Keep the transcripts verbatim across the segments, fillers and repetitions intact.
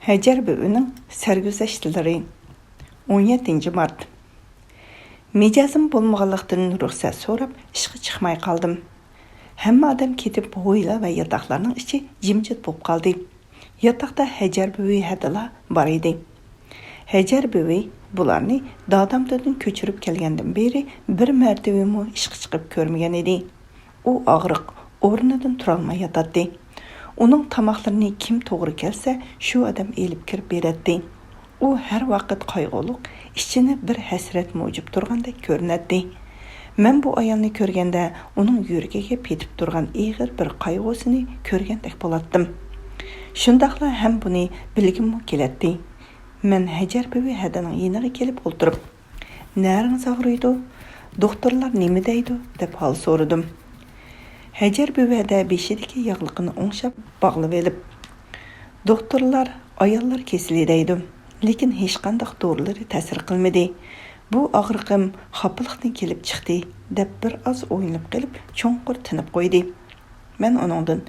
ھەجەر بۈۋىنىڭ سەرگۈزەشتلىرى. ئون يەتتىنچى مارت. مىجەزىم بولمىغانلىقتىن رۇخسەت سوراپ ئىشقا چىقماي قالدىم. ھەممە ئادەم كېتىپ، ھويلا ۋە ياتاقلارنىڭ ئىچى جىمجىت بولۇپ قالدى. ياتاقتا ھەجەر بۈۋى ھەدىلا بار ئىدى. ھەجەر بۈۋى بۇلارنى دادامدىن كۆچۈرۈپ كەلگەندىن بېرى بىر مەرتىۋىمۇ ئىشقا چىقىپ كۆرمىگەن ئىدى. ئۇ ئاغرىق، ئورنىدىن تۇرالماي ياتاتتى. ئۇنىڭ تاماقلىرىنى كىم توغرا كەلسە، شۇ ئادەم ئېلىپ كىرىپ بېرەتتى. ئۇ ھەر ۋاقىت قايغۇلۇق، ئىچىنى بىر ھەسرەت مۇجۇپ تۇرغاندەك كۆرۈنەتتى. مەن بۇ ئايالنى كۆرگەندە، ئۇنىڭ يۈرىكىگە پېتىپ تۇرغان ئېغىر بىر قايغۇسىنى كۆرگەندەك بولاتتىم. شۇنداقلا ھەم بۇنى بىلگۈممۇ كېلەتتى. مەن ھەجەر بۈۋى ھەدىنىڭ يېنىغا كېلىپ ئولتۇرۇپ، «نەرىڭىز ئاغرىيدۇ؟ دوختۇرلار نېمە دەيدۇ؟» دەپ ھال سورىدىم. ھەجەر بۈۋەدە بېشىدىكى ياغلىقىنى ئوڭشاپ باغلىۋېلىپ، «دوختۇرلار ئاياللار كېسىلى دەيدۇ، لېكىن ھېچقانداق دورىلىرى تەسىر قىلمىدى. بۇ ئاغرىقىم خاپىلىقتىن كېلىپ چىقتى» دەپ بىر ئاز ئويلىنىپ قېلىپ، چوڭقۇر تىنىپ قويدى. مەن ئۇنىڭدىن،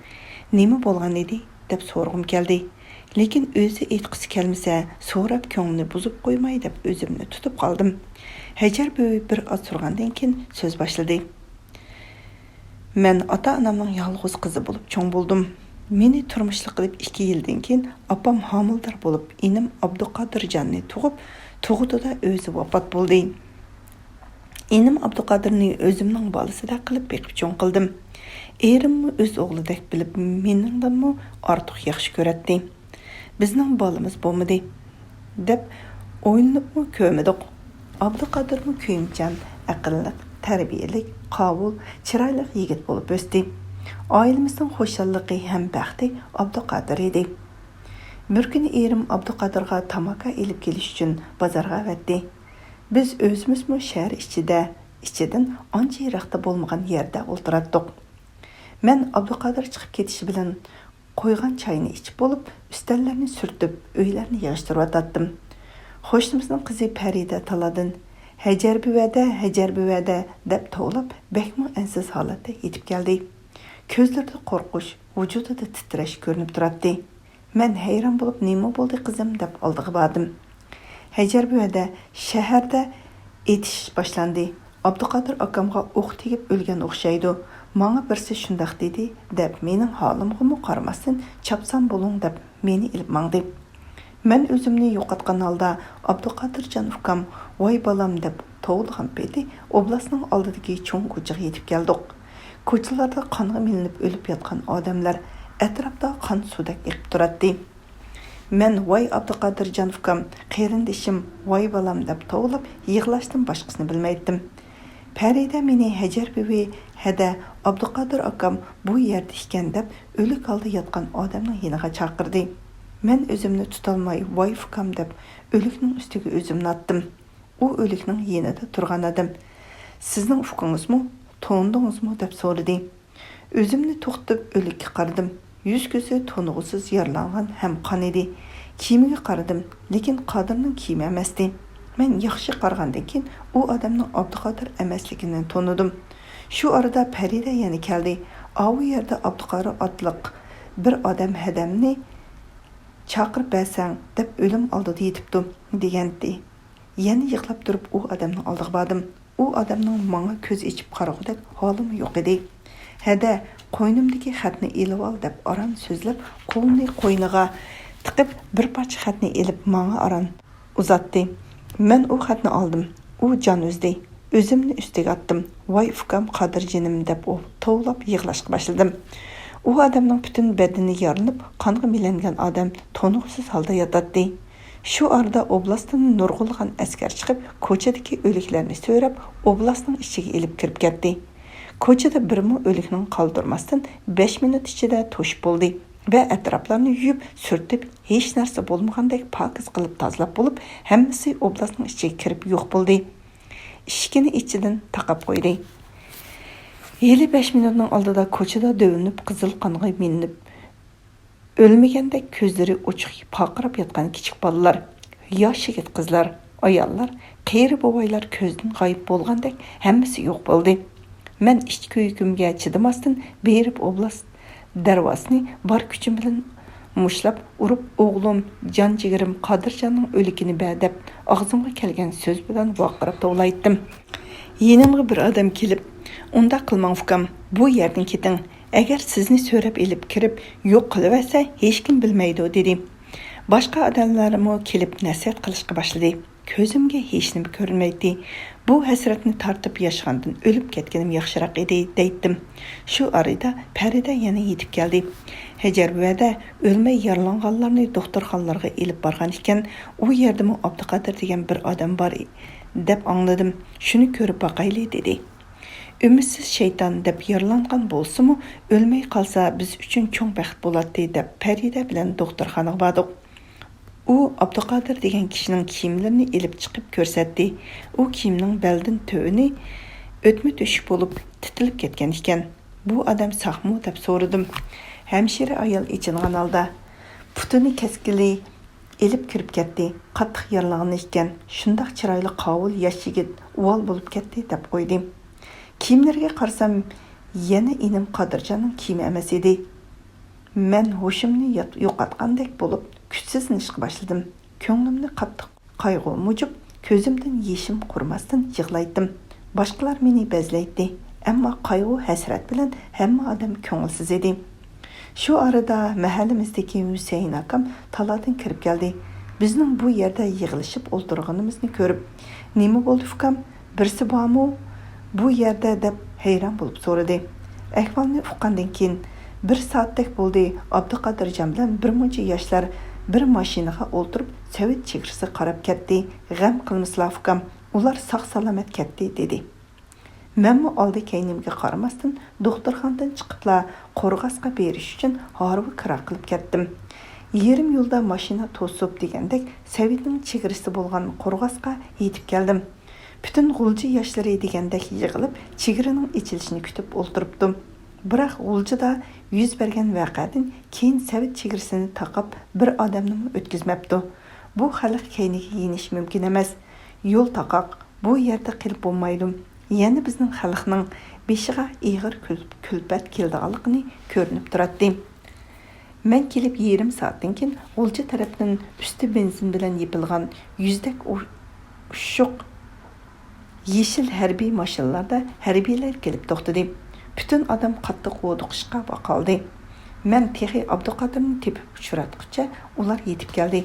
«نېمە بولغان ئىدى؟» دەپ سورىغۇم كەلدى. لېكىن ئۆزى ئېيتقۇسى كەلمىسە، سوراپ كۆڭلىنى بۇزۇپ قويماي دەپ ئۆزۈمنى تۇتۇپ قالدىم. ھەجەر بۈۋى بىر ئاز تۇرغاندىن كېيىن سۆز باشلىدى. مەن ئاتا-ئانامنىڭ يالغۇز قىزى بولۇپ چوڭ بولدۇم. مېنى تۇرمۇشلۇق قىلىپ ئىككى يىلدىن كېيىن ئاپام ھامىلىدار بولۇپ، ئىنىم ئابدۇقادىرجاننى تۇغۇپ، تۇغۇتىدا ئۆزى ۋاپات بولدى. ئىنىم ئابدۇقادىرنى ئۆزۈمنىڭ بالىسىدەك قىلىپ بېقىپ چوڭ قىلدىم. ئېرىممۇ ئۆز ئوغلىدەك بىلىپ، مېنىڭدىنمۇ ئارتۇق ياخشى كۆرەتتى. «بىزنىڭ بالىمىز بولمىدى» دەپ ئويلىنىپمۇ كۆرمىدۇق. ئابدۇقادىرمۇ كۆيۈمچان، ئەقىللىق، تەربىيەلىك، قاۋۇل، چىرايلىق يىگىت بولۇپ ئۆستى. ئائىلىمىزنىڭ خۇشاللىقى ھەم بەختى ئابدۇقادىر ئىدى. بىر كۈنى ئېرىم ئابدۇقادىرغا تاماكا ئېلىپ كېلىش ئۈچۈن بازارغا ئەۋەتتى. بىز ئۆزىمىزمۇ شەھەر ئىچىدە، ئىچىدىن ئانچە يىراقتا بولمىغان يەردە ئولتۇراتتۇق. مەن ئابدۇقادىر چىقىپ كېتىشى بىلەن قويغان چاينى ئىچىپ بولۇپ، ئۈستەللەرنى سۈرتۈپ، ئۆيلەرنى يىغىشتۇرۇۋاتاتتىم. قوشنىمىزنىڭ قىزى پەرىدە تالادىن، «ھەجەر بۈۋەدە، ھەجەر بۈۋەدە» دەپ توۋلاپ، بەكمۇ ئەنسىز ھالەتتە يېتىپ كەلدى. كۆزلىرىدە قورقۇش، ۋۇجۇدىدا تىترەش كۆرۈنۈپ تۇراتتى. مەن ھەيران بولۇپ، «نېمە بولدى، قىزىم؟» دەپ ئالدىغا باردىم. «ھەجەر بۈۋەدە، شەھەردە ئېتىش باشلاندى. ئابدۇقادىر ئاكامغا ئوق تېگىپ ئۆلگەن ئوخشايدۇ. ماڭا بىرسى شۇنداق دېدى» دەپ، مېنىڭ ھالىمغىمۇ قارىماستىن، «چاپسان بولۇڭ» دەپ، مېنى ئېلىپ ماڭدى. مەن ئۆزۈمنى يوقاتقان ھالدا، «ئابدۇقادىرجان ئۇكام، ۋاي بالام» دەپ توۋلىغان پېتى ئوبلاستنىڭ ئالدىدىكى چوڭ كوچىغا يېتىپ كەلدۇق. كوچىلاردا قانغا مىلىنىپ ئۆلۈپ ياتقان ئادەملەر، ئەتراپتا قان سۇدەك ئېقىپ تۇراتتى. مەن «ۋاي ئابدۇقادىرجان ئۇكام، قېرىندىشىم، ۋاي بالام» دەپ توۋلاپ، يىغلاشتىن باشقىسىنى بىلمەيتتىم. پەرىدە مېنى ھەجەر بۈۋى، ھەدە، ئابدۇقادىر ئاكام بۇ يەردە ئىكەن دەپ، ئۆلۈك ھالدا ياتقان ئادەمنىڭ يېنىغا چاقىردى. مەن ئۆزۈمنى تۇتالماي، «ۋاي ئۇكام» دەپ، ئۆلۈكنىڭ ئۈستىگە ئۆزۈمنى ئاتتىم. ئۇ ئۆلۈكنىڭ يېنىدا تۇرغان ئادەم، «سىزنىڭ ئۇكىڭىزمۇ؟ تونۇدىڭىزمۇ؟» دەپ سورىدى. ئۆزۈمنى توختىتىپ، ئۆلۈككە قارىدىم. يۈز-كۆزى تونۇغۇسىز يارىلانغان ھەم قان ئىدى. كىيىمىگە قارىدىم، لېكىن قادىرنىڭ كىيىمى ئەمەستى. مەن ياخشى قارىغاندىن كېيىن، ئۇ ئادەمنىڭ ئابدۇقادىر ئەمەسلىكىنى تونۇدۇم. شۇ ئارىدا پەرىدە يەنە كەلدى. «ئاۋۇ يەردە ئابدۇقادىر ئاتلىق بىر ئادەم ھەدەمنى چاقىرىپ بەرسەڭ» دەپ، «ئۆلۈم ئالدىدا يېتىپتۇ» دېگەنتى. يەنە يىغلاپ تۇرۇپ ئۇ ئادەمنىڭ ئالدىغا باردىم. ئۇ ئادەمنىڭ ماڭا كۆز ئېچىپ قارىغۇدەك ھالىمۇ يوق ئىدى. «ھەدە، قوينۇمدىكى خەتنى ئېلىۋال» دەپ ئاران سۆزلەپ، قولىنى قوينىغا تىقىپ، بىر پارچە خەتنى ئېلىپ، ماڭا ئاران ئۇزاتتى. مەن ئۇ خەتنى ئالدىم. ئۇ جان ئۈزدى. ئۆزۈمنى ئۈستىگە ئاتتىم. «ۋاي ئۇكام، قادىرجېنىم» دەپ ئۇ توۋلاپ يىغلاشقا باشلىدىم. ئۇ ئادەمنىڭ پۈتۈن بەدىنى يارىلىنىپ، قانغا مىلەنگەن ئادەم تونۇغۇسىز ھالدا ياتاتتى. شۇ ئارىدا ئوبلاستتىن نۇرغۇنلىغان ئەسكەر چىقىپ، كوچىدىكى ئۆلۈكلەرنى سۆرەپ، ئوبلاستنىڭ ئىچىگە ئېلىپ كىرىپ كەتتى. كوچىدا بىرمۇ ئۆلۈكنىڭ قالدۇرماستىن، بەش مىنۇت ئىچىدە توشۇپ بولدى ۋە ئەتراپلارنى يۇيۇپ، سۈرتۈپ، ھېچ نەرسە بولمىغاندەك پاكىز قىلىپ تازىلاپ بولۇپ، ھەممىسى ئوبلاستنىڭ ئىچىگە كىرىپ يوق بولدى. ئىشىكىنى ئىچىدىن تاقاپ قويدى. ھېلى بەش مىنۇتنىڭ ئالدىدا كوچىدا دۆۋىنىپ، قىزىل قانغا مىلىنىپ، ئۆلمىگەندەك كۆزلىرى ئوچۇق پارقىراپ ياتقان كىچىك بالىلار، ياش يىگىت قىزلار، ئاياللار، قېرى بوۋايلار كۆزدىن غايىب بولغاندەك ھەممىسى يوق بولدى. مەن ئىچ كۆيۈكۈمگە چىدىماستىن بېرىپ ئوبلاست دەرۋازىسىنى بار كۈچۈم بىلەن مۇشتلاپ ئۇرۇپ، «ئوغلۇم، جان جىگىرىم قادىرجاننىڭ ئۆلۈكىنى بەر» دەپ، ئاغزىمغا كەلگەن سۆز بىلەن ۋارقىراپ توۋلايتتىم. يېنىمغا بىر ئادەم كېلىپ، «ئۇنداق قىلماڭ، ئۇكام، بۇ يەردىن كېتىڭ. ئەگەر سىزنى سۆرەپ ئېلىپ كىرىپ، يوق قىلىۋەتسە، ھېچكىم بىلمەيدۇ» دېدى. باشقا ئادەملەرمۇ كېلىپ نەسىھەت قىلىشقا باشلىدى. كۆزۈمگە ھېچنېمە كۆرۈنمەيتتى. بۇ ھەسرەتنى تارتىپ ياشىغاندىن ئۆلۈپ كەتكىنىم ياخشىراق ئىدى، دەيتتىم. شۇ ئارىدا پەرىدە يەنە يېتىپ كەلدى. ھەجەر بۈۋەدە ئۆلمەي يارىلانغانلارنى دوختۇرخانىلارغا ئېلىپ بارغان ئىكەن، ئۇ يەردىمۇ ئابدۇقادىر دېگەن بىر ئادەم بار، دەپ ئاڭلىدىم. شۇنى كۆرۈپ باقايلى، دېدى. ئۈمىدسىز شەيتان دەپ يارىلانغان بولسىمۇ، ئۆلمەي قالسا بىز ئۈچۈن چوڭ بەخت بولاتتى، دەپ پەرىدە بىلەن دوختۇرخانىغا باردۇق. ئۇ ئابدۇقادىر دېگەن كىشىنىڭ كىيىملىرىنى ئېلىپ چىقىپ كۆرسەتتى. ئۇ كىيىمنىڭ بەلدىن تۆۋىنى ئۆتمە تۆشۈك بولۇپ تىتىلىپ كەتكەن ئىكەن. «بۇ ئادەم ساقمۇ؟» دەپ سورىدىم. ھەمشىرە ئايال ئېچىنغان ھالدا، «پۇتىنى كەسكىلى ئېلىپ كىرىپ كەتتى. قاتتىق يارىلانغان ئىكەن. شۇنداق چىرايلىق قاۋۇل ياش يىگىت ئۇۋال بولۇپ كەتتى» دەپ قويدى. كىيىملىرىگە قارىسام، يەنە ئىنىم قادىرجاننىڭ كىيىمى ئەمەس ئىدى. مەن ھوشۇمنى يات-، يوقاتقاندەك بولۇپ، كۈچسىزلىنىشقا باشلىدىم. كۆڭلۈمنى قاتتىق قايغۇ مۇجۇپ، كۆزۈمدىن يېشىم قۇرۇماستىن يىغلايتتىم. باشقىلار مېنى بەزلەيتتى، ئەمما قايغۇ-ھەسرەت بىلەن ھەممە ئادەم كۆڭۈلسىز ئىدى. شۇ ئارىدا مەھەللىمىزدىكى ھۈسەيىن ئاكام تالادىن كىرىپ كەلدى. بىزنىڭ بۇ يەردە يىغىلىشىپ ئولتۇرغىنىمىزنى كۆرۈپ، «نېمە بولدى، ئۇكام؟ بىرسى بارمۇ بۇ يەردە؟» دەپ ھەيران بولۇپ سورىدى. ئەھۋالنى ئۇققاندىن كېيىن، «بىر سائەتتەك بولدى، ئابدۇقادىرجان بىلەن بىر مۇنچە ياشلار بىر ماشىنىغا ئولتۇرۇپ، سوۋېت چېگرىسىغا قاراپ كەتتى. غەم قىلمىسىلا، ئۇكام، ئۇلار ساق-سالامەت كەتتى» دېدى. مەنمۇ ئالدى-كەينىمگە قارىماستىن، دوختۇرخانىدىن چىقىپلا قورغاسقا بېرىش ئۈچۈن ھارۋا كىرا قىلىپ كەتتىم. يېرىم يولدا ماشىنا توسۇپ دېگەندەك، سوۋېتنىڭ چېگرىسى بولغان قورغاسقا يېتىپ كەلدىم. پۈتۈن غۇلجا ياشلىرى دېگەندەك يىغىلىپ، چېگرىنىڭ ئېچىلىشىنى كۈتۈپ ئولتۇرۇپتۇ. بىراق، غۇلجىدا يۈز بەرگەن ۋەقەدىن كېيىن سوۋېت چېگرىسىنى تاقاپ، بىر ئادەمنىمۇ ئۆتكۈزمەپتۇ. بۇ خەلق كەينىگە يېنىش مۇمكىن ئەمەس. يول تاقاق، بۇ يەردە قېلىپ بولمايدۇ. يەنە بىزنىڭ خەلقنىڭ بېشىغا ئېغىر كۈل-، كۈلپەت كېلىدىغانلىقىنى كۆرۈنۈپ تۇراتتى. مەن كېلىپ يېرىم سائەتتىن كېيىن، غۇلجا تەرەپتىن ئۈستى بېنزىن بىلەن يېپىلغان يۈزدەك ئۇ-، ئۇششۇق يېشىل ھەربىي ماشىنىلاردا ھەربىيلەر كېلىپ توختىدى. پۈتۈن ئادەم قاتتىق ھودۇقۇشقا قالدى. مەن تېخى ئابدۇقادىرنى تېپىپ ئۇچراتقۇچە ئۇلار يېتىپ كەلدى.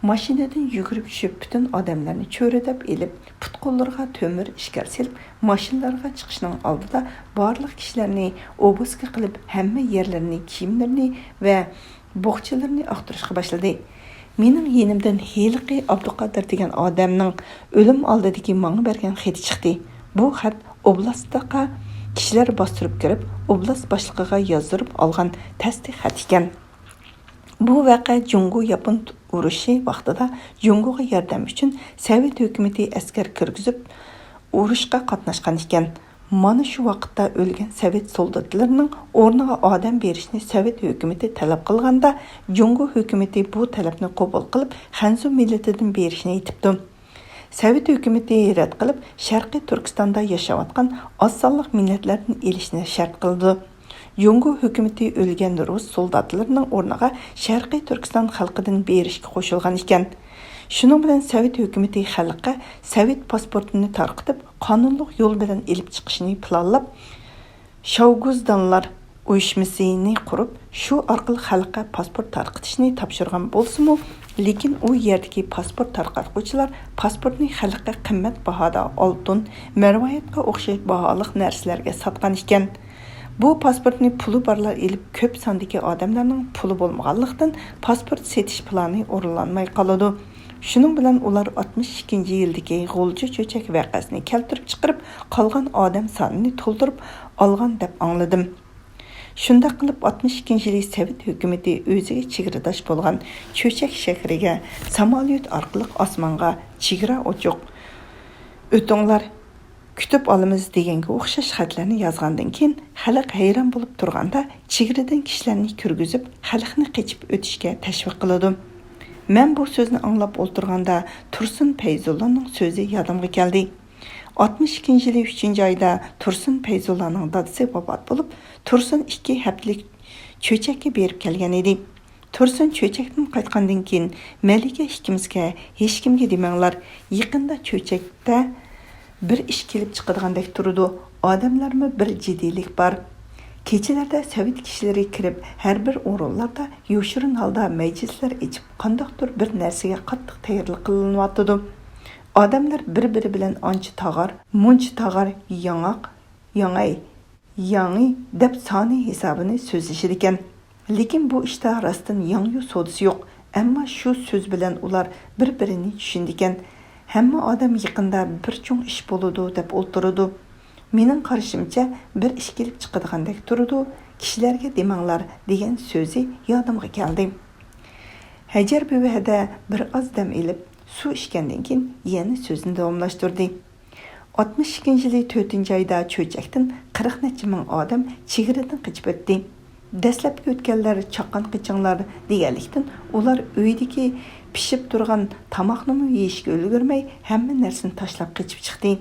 ماشىنىدىن يۈگۈرۈپ چۈشۈپ، پۈتۈن ئادەملەرنى چۆرىدەپ ئېلىپ، پۇت-قوللىرىغا تۆمۈر ئىشكەر سېلىپ، ماشىنىلارغا چىقىشنىڭ ئالدىدا بارلىق كىشىلەرنى ئوبوسكا قىلىپ، ھەممە يەرلىرىنى، كىيىملىرىنى ۋە بوخچىلىرىنى ئاختۇرۇشقا باشلىدى. مېنىڭ يېنىمدىن ھېلىقى ئابدۇقادىر دېگەن ئادەمنىڭ ئۆلۈم ئالدىدىكى ماڭا بەرگەن خېتى چىقتى. بۇ خەت ئوبلاستقا كىشىلەر باستۇرۇپ كىرىپ، ئوبلاست باشلىقىغا يازدۇرۇپ ئالغان تەستىق خەت ئىكەن. بۇ ۋەقە جۇڭگو-ياپون ئۇرۇشى ۋاقتىدا جۇڭگوغا ياردەم ئۈچۈن سوۋېت ھۆكۈمىتى ئەسكەر كىرگۈزۈپ، ئۇرۇشقا قاتناشقان ئىكەن. مانا شۇ ۋاقىتتا ئۆلگەن سوۋېت سولداتلىرىنىڭ ئورنىغا ئادەم بېرىشنى سوۋېت ھۆكۈمىتى تەلەپ قىلغاندا، جۇڭگو ھۆكۈمىتى بۇ تەلەپنى قوبۇل قىلىپ، خەنزۇ مىللىتىدىن بېرىشنى ئېيتىپتۇ. سوۋېت ھۆكۈمىتى رەت قىلىپ، شەرقىي تۈركىستاندا ياشاۋاتقان ئاز سانلىق مىللەتلەردىن ئېلىشنى شەرت قىلىدۇ. جۇڭگو ھۆكۈمىتى ئۆلگەن رۇس سولداتلىرىنىڭ ئورنىغا شەرقىي تۈركىستان خەلقىدىن بېرىشكە قوشۇلغان ئىكەن. شۇنىڭ بىلەن سوۋېت ھۆكۈمىتى خەلققە سوۋېت پاسپورتىنى تارقىتىپ، قانۇنلۇق يول بىلەن ئېلىپ چىقىشنى پىلانلاپ، شاۋگۇزدانلار ئۇيۇشمىسىنى قۇرۇپ، شۇ ئارقىلىق خەلققە پاسپورت تارقىتىشنى تاپشۇرغان بولسىمۇ، لېكىن ئۇ يەردىكى پاسپورت تارقاتقۇچىلار پاسپورتنى خەلققە قىممەت باھادا ئالتۇن، مەرۋايىتقا ئوخشاش باھالىق نەرسىلەرگە ساتقان ئىكەن. بۇ پاسپورتنى پۇلى بارلار ئېلىپ، كۆپ ساندىكى ئادەملەرنىڭ پۇلى بولمىغانلىقتىن، پاسپورت سېتىش پىلانى ئورۇنلانماي قالىدۇ. شۇنىڭ بىلەن ئۇلار ئاتمىش ئىككىنچى يىلدىكى غۇلجا چۆچەك ۋەقەسىنى كەلتۈرۈپ چىقىرىپ، قالغان ئادەم سانىنى تولدۇرۇپ ئالغان دەپ ئاڭلىدىم. شۇنداق قىلىپ، ئاتمىش ئىككىنچى يىلى سوۋېت ھۆكۈمىتى ئۆزىگە چېگرىداش بولغان چۆچەك شەھىرىگە ساماليوت ئارقىلىق ئاسمانغا «چېگرا ئوچۇق، ئۆتۈڭلار، كۈتۈپ ئالىمىز» دېگەنگە ئوخشاش خەتلەرنى يازغاندىن كېيىن، خەلق ھەيران بولۇپ تۇرغاندا، چېگرىدىن كىشىلەرنى كىرگۈزۈپ، خەلقنى قېچىپ ئۆتۈشكە تەشۋىق قىلىدۇ. مەن بۇ سۆزنى ئاڭلاپ ئولتۇرغاندا، تۇرسۇن پەيزۇللانىڭ سۆزى يادىمغا كەلدى. ئاتمىش ئىككىنچى يىلى ئۈچىنچى ئايدا تۇرسۇن پەيزۇللانىڭ دادىسى ۋاپات بولۇپ، تۇرسۇن ئىككى ھەپتىلىك چۆچەككە بېرىپ كەلگەن ئىدى. تۇرسۇن چۆچەكتىن قايتقاندىن كېيىن، مەلىكە ئىككىمىزگە، ھېچكىمگە دېمەڭلار، يېقىندا چۆچەكتە بىر ئىش كېلىپ چىقىدىغاندەك تۇرىدۇ. ئادەملەرمۇ بىر جىددىيلىك بار. كېچىلەردە سوۋېت كىشىلىرى كىرىپ، ھەر بىر ئورۇنلاردا يوشۇرۇن ھالدا مەجلىسلەر ئېچىپ، قانداقتۇر بىر نەرسىگە قاتتىق تەييارلىق قىلىنىۋاتىدۇ. ئادەملەر بىر-بىرى بىلەن ئانچە تاغار، مۇنچە تاغار، ياڭاق، ياڭاي، ياڭى دەپ سانى ھېسابىنى سۆزلىشىدىكەن. لېكىن بۇ ئىشتا راستتىن ياڭيۇ سودىسى يوق، ئەمما شۇ سۆز بىلەن ئۇلار بىر-بىرىنى چۈشىنىدىكەن. ھەممە ئادەم يېقىندا بىر چوڭ ئىش بولىدۇ دەپ ئولتۇرىدۇ. مېنىڭ قارىشىمچە، بىر ئىش كېلىپ چىقىدىغاندەك تۇرىدۇ، كىشىلەرگە دېمەڭلار دېگەن سۆزى يادىمغا كەلدى. ھەجەر بۈۋىدە بىر ئاز دەم ئېلىپ، سۇ ئىچكەندىن كېيىن يەنە سۆزىنى داۋاملاشتۇردى. ئاتمىش ئىككىنچى يىلى تۆتىنچى ئايدا چۆچەكتىن قىرىق نەچچە مىڭ ئادەم چېگرىدىن قېچىپ ئۆتتى. دەسلەپكى ئۆتكەنلەر چاققان قېچىڭلار دېگەنلىكتىن، ئۇلار ئۆيدىكى پىشىپ تۇرغان تاماقنىمۇ يېيىشكە ئۈلگۈرمەي، ھەممە نەرسىنى تاشلاپ قېچىپ چىقتى.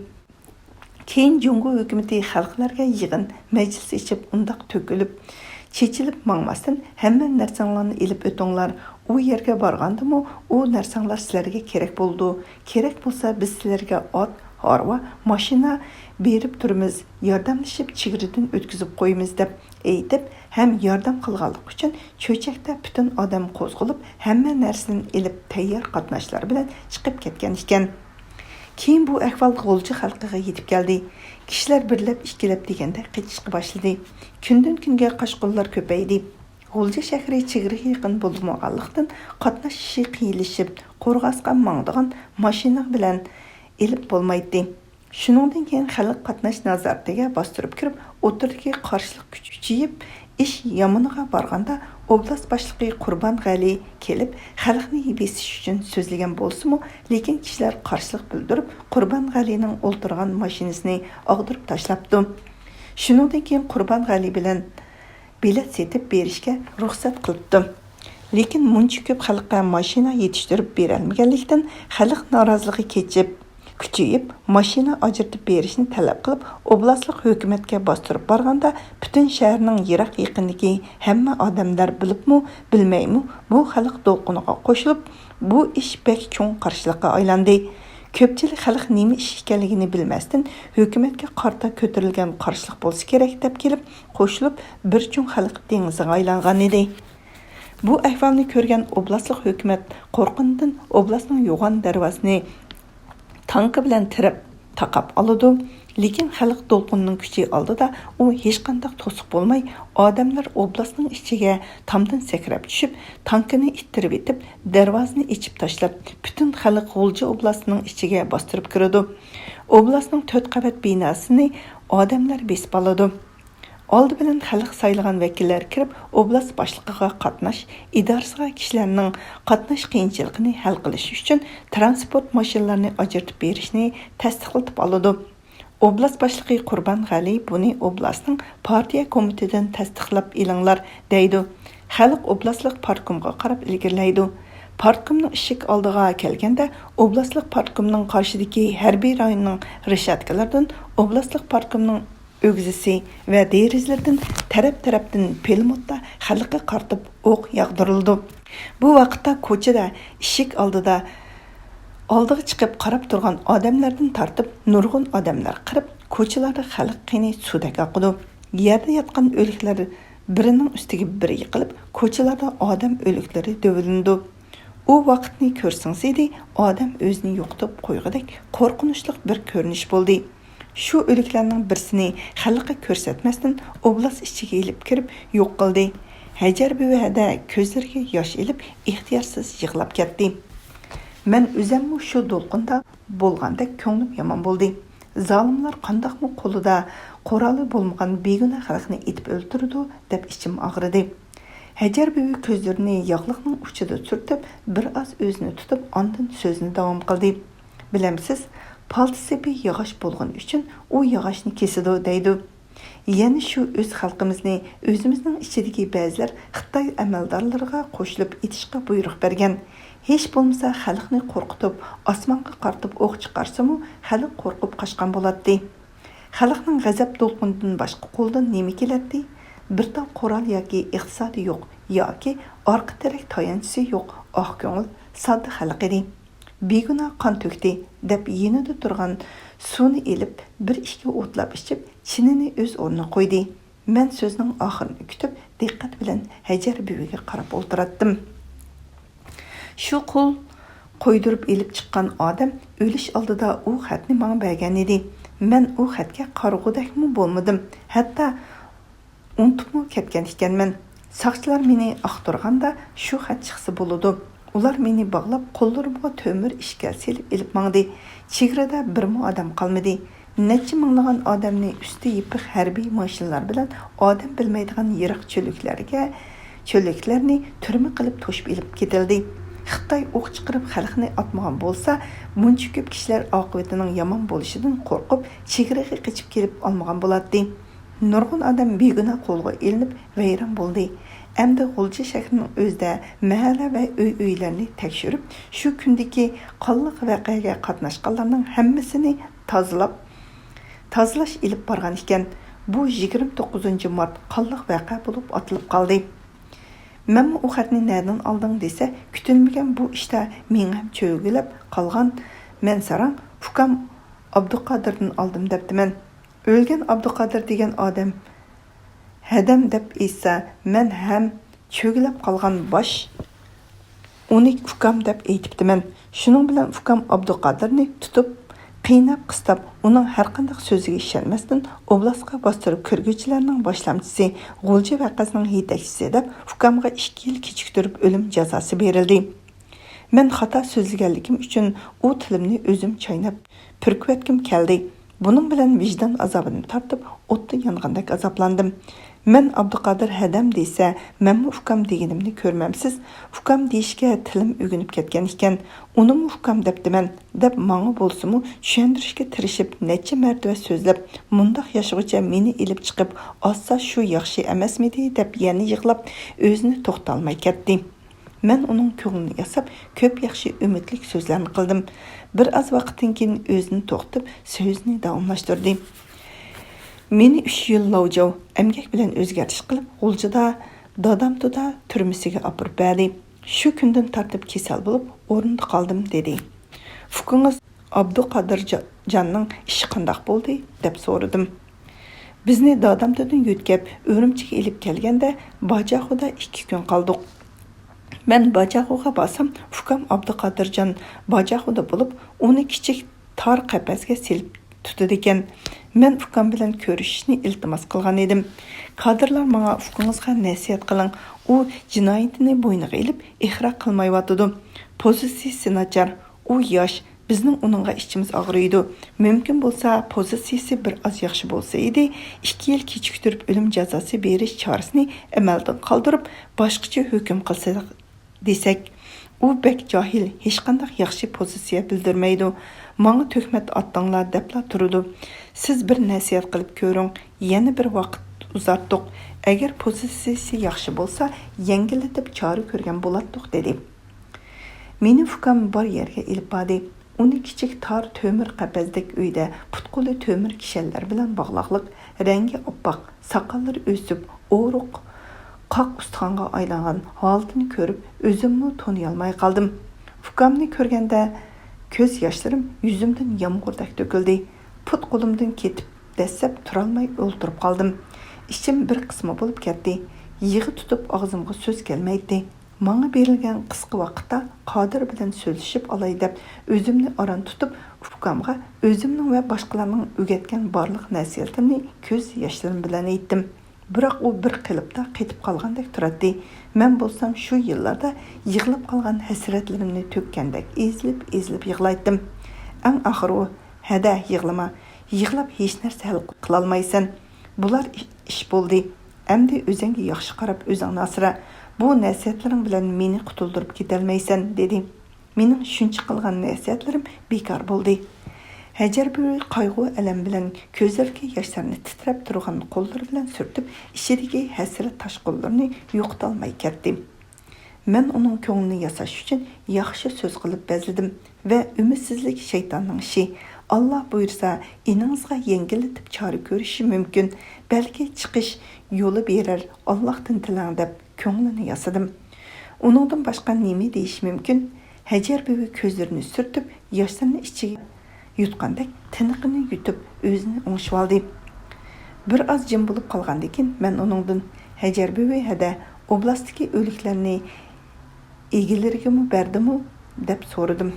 كېيىن جۇڭگو ھۆكۈمىتى خەلقلەرگە يىغىن، مەجلىس ئېچىپ، ئۇنداق تۆكۈلۈپ، چېچىلىپ ماڭماستىن، ھەممە نەرسەڭلارنى ئېلىپ ئۆتۈڭلار. ئۇ يەرگە بارغاندىمۇ، ئۇ نەرسەڭلار سىلەرگە كېرەك بولىدۇ. كېرەك بولسا، بىز سىلەرگە ئات، ھارۋا، ماشىنا بېرىپ تۇرىمىز، ياردەملىشىپ چېگرىدىن ئۆتكۈزۈپ قويىمىز، دەپ ئېيتىپ ھەم ياردەم قىلغانلىقى ئۈچۈن چۆچەكتە پۈتۈن ئادەم قوزغىلىپ، ھەممە نەرسىنى ئېلىپ، تەييار قاتناشلار بىلەن چىقىپ كەتكەن ئىكەن. كېيىن بۇ ئەھۋال غۇلجا خەلقىگە يېتىپ كەلدى. كىشىلەر بىرلەپ، ئىككىلەپ دېگەندەك قېچىشقا باشلىدى. كۈندىن-كۈنگە قاچقۇنلار كۆپەيدى. غۇلجا شەھىرى چېگرىگە يېقىن بولمىغانلىقتىن، قاتناش ئىشى قىيىنلىشىپ، قورغاسقا ماڭىدىغان ماشىنا بىلەن ئېلىپ بولمايتتى. شۇنىڭدىن كېيىن خەلق قاتناش نازارىتىگە باستۇرۇپ كىرىپ، ئوتتۇرىدىكى قارشىلىق كۈچىيىپ، ئىش يامىنىغا بارغاندا، ئوبلاست باشلىقى قۇربانغەلى كېلىپ، خەلقنى بېسىش ئۈچۈن سۆزلىگەن بولسىمۇ، لېكىن كىشىلەر قارشىلىق بىلدۈرۈپ، قۇربانغەلىنىڭ ئولتۇرغان ماشىنىسىنى ئاغدۇرۇپ تاشلاپتۇ. شۇنىڭدىن كېيىن قۇربانغەلى بىلەن بېلەت سېتىپ بېرىشكە رۇخسەت قىلىپتۇ. لېكىن مۇنچە كۆپ خەلققە ماشىنا يېتىشتۈرۈپ بېرەلمىگەنلىكتىن، خەلق نارازىلىقى كېچىپ، كۈچىيىپ، ماشىنا ئاجرىتىپ بېرىشنى تەلەپ قىلىپ، ئوبلاستلىق ھۆكۈمەتكە باستۇرۇپ بارغاندا، پۈتۈن شەھەرنىڭ يىراق-يېقىندىكى ھەممە ئادەملەر بىلىپمۇ، بىلمەيمۇ، بۇ خەلق دولقۇنىغا قوشۇلۇپ، بۇ ئىش بەك چوڭ قارشىلىققا ئايلاندى. كۆپچىلىك خەلق نېمە ئىش ئىكەنلىكىنى بىلمەستىن، ھۆكۈمەتكە قارىتا كۆتۈرۈلگەن قارشىلىق بولسا كېرەك دەپ كېلىپ قوشۇلۇپ، بىر چوڭ خەلق دېڭىزىغا ئايلانغانىدى. بۇ ئەھۋالنى كۆرگەن ئوبلاستلىق ھۆكۈمەت قورققىنىدىن ئوبلاستنىڭ يوغان دەرۋازىسىنى تانكا بىلەن تىرەپ تاقاپ ئالىدۇ. لېكىن خەلق دولقۇنىنىڭ كۈچى ئالدىدا ئۇ ھېچقانداق توسۇق بولماي، ئادەملەر ئوبلاستنىڭ ئىچىگە تامدىن سەكرەپ چۈشۈپ، تانكىنى ئىتتىرىۋېتىپ، دەرۋازىنى ئېچىپ تاشلاپ، پۈتۈن خەلق غۇلجا ئوبلاستىنىڭ ئىچىگە باستۇرۇپ كىرىدۇ. ئوبلاستنىڭ تۆت قەۋەت بىناسىنى ئادەملەر بېسىپ ئالىدۇ. ئالدى بىلەن خەلق سايلىغان ۋەكىللەر كىرىپ، ئوبلاست باشلىقىغا قاتناش ئىدارىسىغا كىشىلەرنىڭ قاتناش قىيىنچىلىقىنى ھەل قىلىش ئۈچۈن تىرانسپورت ماشىنىلارنى ئاجرىتىپ بېرىشنى تەستىقلىتىپ ئالىدۇ. ئوبلاست باشلىقى قۇربانغەلى بۇنى ئوبلاستنىڭ پارتىيە كومىتېتىدىن تەستىقلاپ ئېلىڭلار، دەيدۇ. خەلق ئوبلاستلىق پارتكومغا قاراپ ئىلگىرىلەيدۇ. پارتكومنىڭ ئىشىك ئالدىغا كەلگەندە، ئوبلاستلىق پارتكومنىڭ قارشىدىكى ھەربىي رايوننىڭ رېشاتكىلىرىدىن ئوبلاستلىق پارتكومنىڭ ئۆگزىسى ۋە دېرىزىلىرىدىن تەرەپ-تەرەپتىن پىلىموتتا خەلققە قارىتىپ ئوق ياغدۇرۇلىدۇ. بۇ ۋاقىتتا كوچىدا ئىشىك ئالدىدا ئالدىغا چىقىپ قاراپ تۇرغان ئادەملەردىن تارتىپ نۇرغۇن ئادەملەر قىرىپ، كوچىلاردا خەلق قېنى سۇدەك ئاقىدۇ. يەردە ياتقان ئۆلۈكلەر بىرىنىڭ ئۈستىگە بىرى يىقىلىپ، كوچىلاردا ئادەم ئۆلۈكلىرى دۆۋىلىنىدۇ. ئۇ ۋاقىتنى كۆرسىڭىز ئىدى، ئادەم ئۆزىنى يوقىتىپ قويغۇدەك قورقۇنچلۇق بىر كۆرۈنۈش بولدى. شۇ ئۆلۈكلەرنىڭ بىرسىنى خەلققە كۆرسەتمەستىن ئوبلاست ئىچىگە ئېلىپ كىرىپ يوق قىلدى. ھەجەر بۈۋىدە كۆزلىرىگە ياش ئېلىپ ئىختىيارسىز يىغلاپ كەتتى. مەن ئۆزەممۇ شۇ دولقۇندا بولغاندەك كۆڭلۈم يامان بولدى. زالىملار قانداقمۇ قولىدا قورالى بولمىغان بىگۇناھ خەلقنى ئېتىپ ئۆلتۈرىدۇ دەپ ئىچىم ئاغرىدى. ھەجەر بۈۋى كۆزلىرىنى ياغلىقنىڭ ئۇچىدا سۈرتۈپ، بىر ئاز ئۆزىنى تۇتۇپ، ئاندىن سۆزىنى داۋام قىلدى. بىلەمسىز، پالتا سېپى ياغاچ بولغىنى ئۈچۈن ئۇ ياغاچنى كېسىدۇ دەيدۇ. يەنە شۇ ئۆز خەلقىمىزنى ئۆزىمىزنىڭ ئىچىدىكى بەزىلەر خىتاي ئەمەلدارلىرىغا قوشۇلۇپ ئېتىشقا بۇيرۇق بەرگەن. ھېچ بولمىسا خەلقنى قورقۇتۇپ، ئاسمانغا قارىتىپ ئوق چىقارسىمۇ، خەلق قورقۇپ قاچقان بولاتتى. خەلقنىڭ غەزەپ دولقۇنىدىن باشقا قولىدىن نېمە كېلەتتى؟ بىر تال قورال ياكى ئىقتىسادى يوق، ياكى ئارقا تىرەك تايانچىسى يوق ئاق كۆڭۈل، ساددا خەلق ئىدى. بىگۇناھ قان تۆكتى، دەپ يېنىدا تۇرغان سۇنى ئېلىپ، بىر ئىككى ئوتلاپ ئىچىپ، چىنىنى ئۆز ئورنىغا قويدى. مەن سۆزنىڭ ئاخىرىنى كۈتۈپ، دىققەت بىلەن ھەجەر بۈۋىگە قاراپ ئولتۇراتتىم. شۇ قول قويدۇرۇپ ئېلىپ چىققان ئادەم ئۆلۈش ئالدىدا ئۇ خەتنى ماڭا بەرگەن ئىدى. مەن ئۇ خەتكە قارىغۇدەكمۇ بولمىدىم. ھەتتا ئۇنتۇپمۇ كەتكەن ئىكەنمەن. ساقچىلار مېنى ئاختۇرغاندا شۇ خەت چىقسا بولىدۇ. ئۇلار مېنى باغلاپ، قوللىرىمغا تۆمۈر ئىشكەل سېلىپ ئېلىپ ماڭدى. چېگرىدا بىرمۇ ئادەم قالمىدى. نەچچە مىڭلىغان ئادەمنى ئۈستى يېپىق ھەربىي ماشىنىلار بىلەن ئادەم بىلمەيدىغان يىراق چۆللۈكلەرگە، چۆللۈكلەرنى تۈرمە قىلىپ توشۇپ ئېلىپ كېتىلدى. خىتاي ئوق چىقىرىپ خەلقنى ئاتمىغان بولسا، بۇنچە كۆپ كىشىلەر ئاقىۋىتىنىڭ يامان بولۇشىدىن قورقۇپ، چېگرىغا قېچىپ كېلىپ ئالمىغان بولاتتى. نۇرغۇن ئادەم بىگۇناھ قولغا ئېلىنىپ ۋەيران بولدى. ئەمدى غۇلجا شەھىرىنىڭ ئۆزىدە مەھەللە ۋە ئۆي-ئۆيلەرنى تەكشۈرۈپ، شۇ كۈندىكى قانلىق ۋەقەگە قاتناشقانلارنىڭ ھەممىسىنى تازىلاپ، تازىلاش ئېلىپ بارغان ئىكەن. بۇ يىگىرمە توققۇزىنچى مارت قانلىق ۋەقە بولۇپ ئاتىلىپ قالدى. مەنمۇ ئۇ خەتنى نەدىن ئالدىڭ دېسە، كۈتۈلمىگەن بۇ ئىشتا مېڭەم چۆگىلەپ قالغان مەن ساراڭ ئۇكام ئابدۇقادىردىن ئالدىم دەپتىمەن. ئۆلگەن ئابدۇقادىر دېگەن ئادەم ھەدەم دەپ ئېيتسا، مەن ھەم چۆگىلەپ قالغان باش ئۇنى ئۇكام دەپ ئېيتىپتىمەن. شۇنىڭ بىلەن ئۇكام ئابدۇقادىرنى تۇتۇپ، قىيناپ-قىستاپ، ئۇنىڭ ھەرقانداق سۆزىگە ئىشەنمەستىن، ئوبلاستقا باستۇرۇپ كىرگۈچىلەرنىڭ باشلامچىسى، غۇلجا ۋەقەسىنىڭ يېتەكچىسى دەپ، ئۇكامغا ئىككى يىل كېچىكتۈرۈپ ئۆلۈم جازاسى بېرىلدى. مەن خاتا سۆزلىگەنلىكىم ئۈچۈن ئۇ تىلىمنى ئۆزۈم چايناپ پۈركۈۋەتكۈم كەلدى. بۇنىڭ بىلەن ۋىجدان ئازابىنى تارتىپ، ئوتتا يانغاندەك ئازابلاندىم. مەن ئابدۇقادىر ھەدەم دېسە، مەنمۇ ئۇكام دېگىنىمنى كۆرمەمسىز؟ ئۇكام دېيىشكە تىلىم ئۆگىنىپ كەتكەن ئىكەن. ئۇنىمۇ ئۇكام دەپتىمەن، دەپ ماڭا بولسىمۇ چۈشەندۈرۈشكە تىرىشىپ، نەچچە مەرتىۋە سۆزلەپ، مۇنداق ياشىغۇچە مېنى ئېلىپ چىقىپ ئاتسا شۇ ياخشى ئەمەسمىدى، دەپ يەنە يىغلاپ، ئۆزىنى توختالماي كەتتى. مەن ئۇنىڭ كۆڭلىنى ياساپ، كۆپ ياخشى ئۈمىدلىك سۆزلەرنى قىلدىم. بىر ئاز ۋاقىتتىن كېيىن ئۆزىنى توختىتىپ، سۆزىنى داۋاملاشتۇردى. مېنى ئۈچ يىل لاۋجاۋ ئەمگەك بىلەن ئۆزگەرتىش قىلىپ، غۇلجىدا دادامتۇدا تۈرمىسىگە ئاپىرىپ بەردى. شۇ كۈندىن تارتىپ كېسەل بولۇپ، ئورنىدا قالدىم، دېدى. ئۇكىڭىز ئابدۇقادىر جا-، جاننىڭ ئىشى قانداق بولدى؟ دەپ سورىدىم. بىزنى دادامتۇدىن يۆتكەپ، ئۈرۈمچىگە ئېلىپ كەلگەندە، باجاخودا ئىككى كۈن قالدۇق. مەن باجاخوغا بارسام، ئۇكام ئابدۇقادىرجان باجاخودا بولۇپ، ئۇنى كىچىك تار قەپەسكە سېلىپ تۇتىدىكەن. مەن ئۇكام بىلەن كۆرۈشۈشنى ئىلتىماس قىلغان ئىدىم. كادىرلار ماڭا، ئۇكىڭىزغا نەسىھەت قىلىڭ، ئۇ جىنايىتىنى بوينىغا ئېلىپ، ئىقرار قىلمايۋاتىدۇ. پوزىتسىيىسى ناچار، ئۇ ياش، بىزنىڭ ئۇنىڭغا ئىچىمىز ئاغرىيدۇ. مۇمكىن بولسا، پوزىتسىيىسى بىر ئاز ياخشى بولسا ئىدى، ئىككى يىل كېچىكتۈرۈپ ئۆلۈم جازاسى بېرىش چارىسىنى ئەمەلدىن قالدۇرۇپ، باشقىچە ھۆكۈم قىلسا دېسەك. ئۇ بەك جاھىل، ھېچقانداق ياخشى پوزىتسىيە بىلدۈرمەيدۇ. ماڭا تۆھمەت ئاتتىڭلار دەپلا تۇرىدۇ. سىز بىر نەسىھەت قىلىپ كۆرۈڭ. يەنە بىر ۋاقىت ئۇزارتتۇق. ئەگەر پوزىتسىيىسى ياخشى بولسا، يەڭگىللىتىپ چارە كۆرگەن بولاتتۇق، دېدى. مېنى ئۇكام بار يەرگە ئېلىپ باردى. ئۇنى كىچىك تار تۆمۈر قەپەستەك ئۆيدە پۇت-قولى تۆمۈر كىشەنلەر بىلەن باغلاقلىق، رەڭگى ئاپئاق، ساقاللىرى ئۆسۈپ، ئورۇق، قاق ئۇستىخانغا ئايلانغان ھالىتىنى كۆرۈپ، ئۆزۈممۇ تونۇيالماي قالدىم. ئۇكامنى كۆرگەندە كۆز ياشلىرىم يۈزۈمدىن يامغۇردەك تۆكۈلدى. پۇت-قولۇمدىن كېتىپ، دەسسەپ تۇرالماي ئولتۇرۇپ قالدىم. ئىچىم بىر قىسما بولۇپ كەتتى. يىغا تۇتۇپ ئاغزىمغا سۆز كەلمەيتتى. ماڭا بېرىلگەن قىسقا ۋاقىتتا قادىر بىلەن سۆزلىشىپ ئالاي دەپ، ئۆزۈمنى ئاران تۇتۇپ، ئۇكامغا ئۆزۈمنىڭ ۋە باشقىلارنىڭ ئۆگەتكەن بارلىق نەسىھەتلىرىنى كۆز ياشلىرىم بىلەن ئېيتتىم. بىراق ئۇ بىر قېلىپتا قېتىپ قالغاندەك تۇراتتى. مەن بولسام شۇ يىللاردا يىغلاپ قالغان ھەسرەتلىرىمنى تۆككەندەك ئېزىلىپ-ئېزىلىپ يىغلايتتىم. ئەڭ ئاخىرى ئۇ، ھەدە، يىغلىما. يىغلاپ ھېچ نەرسە ھەل قىلالمايسەن. بۇلار ئىش بولدى. ئەمدى ئۆزۈڭگە ياخشى قاراپ ئۆزۈڭنى ئاسرا. بۇ نەسىھەتلىرىڭ بىلەن مېنى قۇتۇلدۇرۇپ كېتەلمەيسەن، دېدى. مېنىڭ شۇنچە قىلغان نەسىھەتلىرىم بىكار بولدى. ھەجەر بۈۋى قايغۇ-ئەلەم بىلەن كۆزلىرىدىكى ياشلارنى تىترەپ تۇرغان قوللىرى بىلەن سۈرتۈپ، ئىچىدىكى ھەسرەت تاشقۇنلىرىنى يوقىتالماي كەتتى. مەن ئۇنىڭ كۆڭلىنى ياساش ئۈچۈن ياخشى سۆز قىلىپ بەزلىدىم ۋە ئۈمىدسىزلىك شەيتاننىڭ ئىشى. ئاللا بۇيرۇسا، ئىنىڭىزغا يەڭگىللىتىپ چارە كۆرۈشى مۇمكىن. بەلكى چىقىش يولى بېرەر، ئاللاھتىن تىلەڭ دەپ كۆڭلىنى ياسىدىم. ئۇنىڭدىن باشقا نېمە دېيىش مۇمكىن؟ ھەجەر بۈۋى كۆزلىرىنى سۈرتۈپ، ياشلىرىنى ئىچىگە يۇتقاندەك تىنىقىنى يۇتۇپ، ئۆزىنى ئوڭشىۋالدى. بىر ئاز جىم بولۇپ قالغاندىن كېيىن، مەن ئۇنىڭدىن، ھەجەر بۈۋى ھەدە ئوبلاستتىكى ئۆلۈكلەرنى ئىگىلىرىگىمۇ بەردىمۇ؟ دەپ سورىدىم.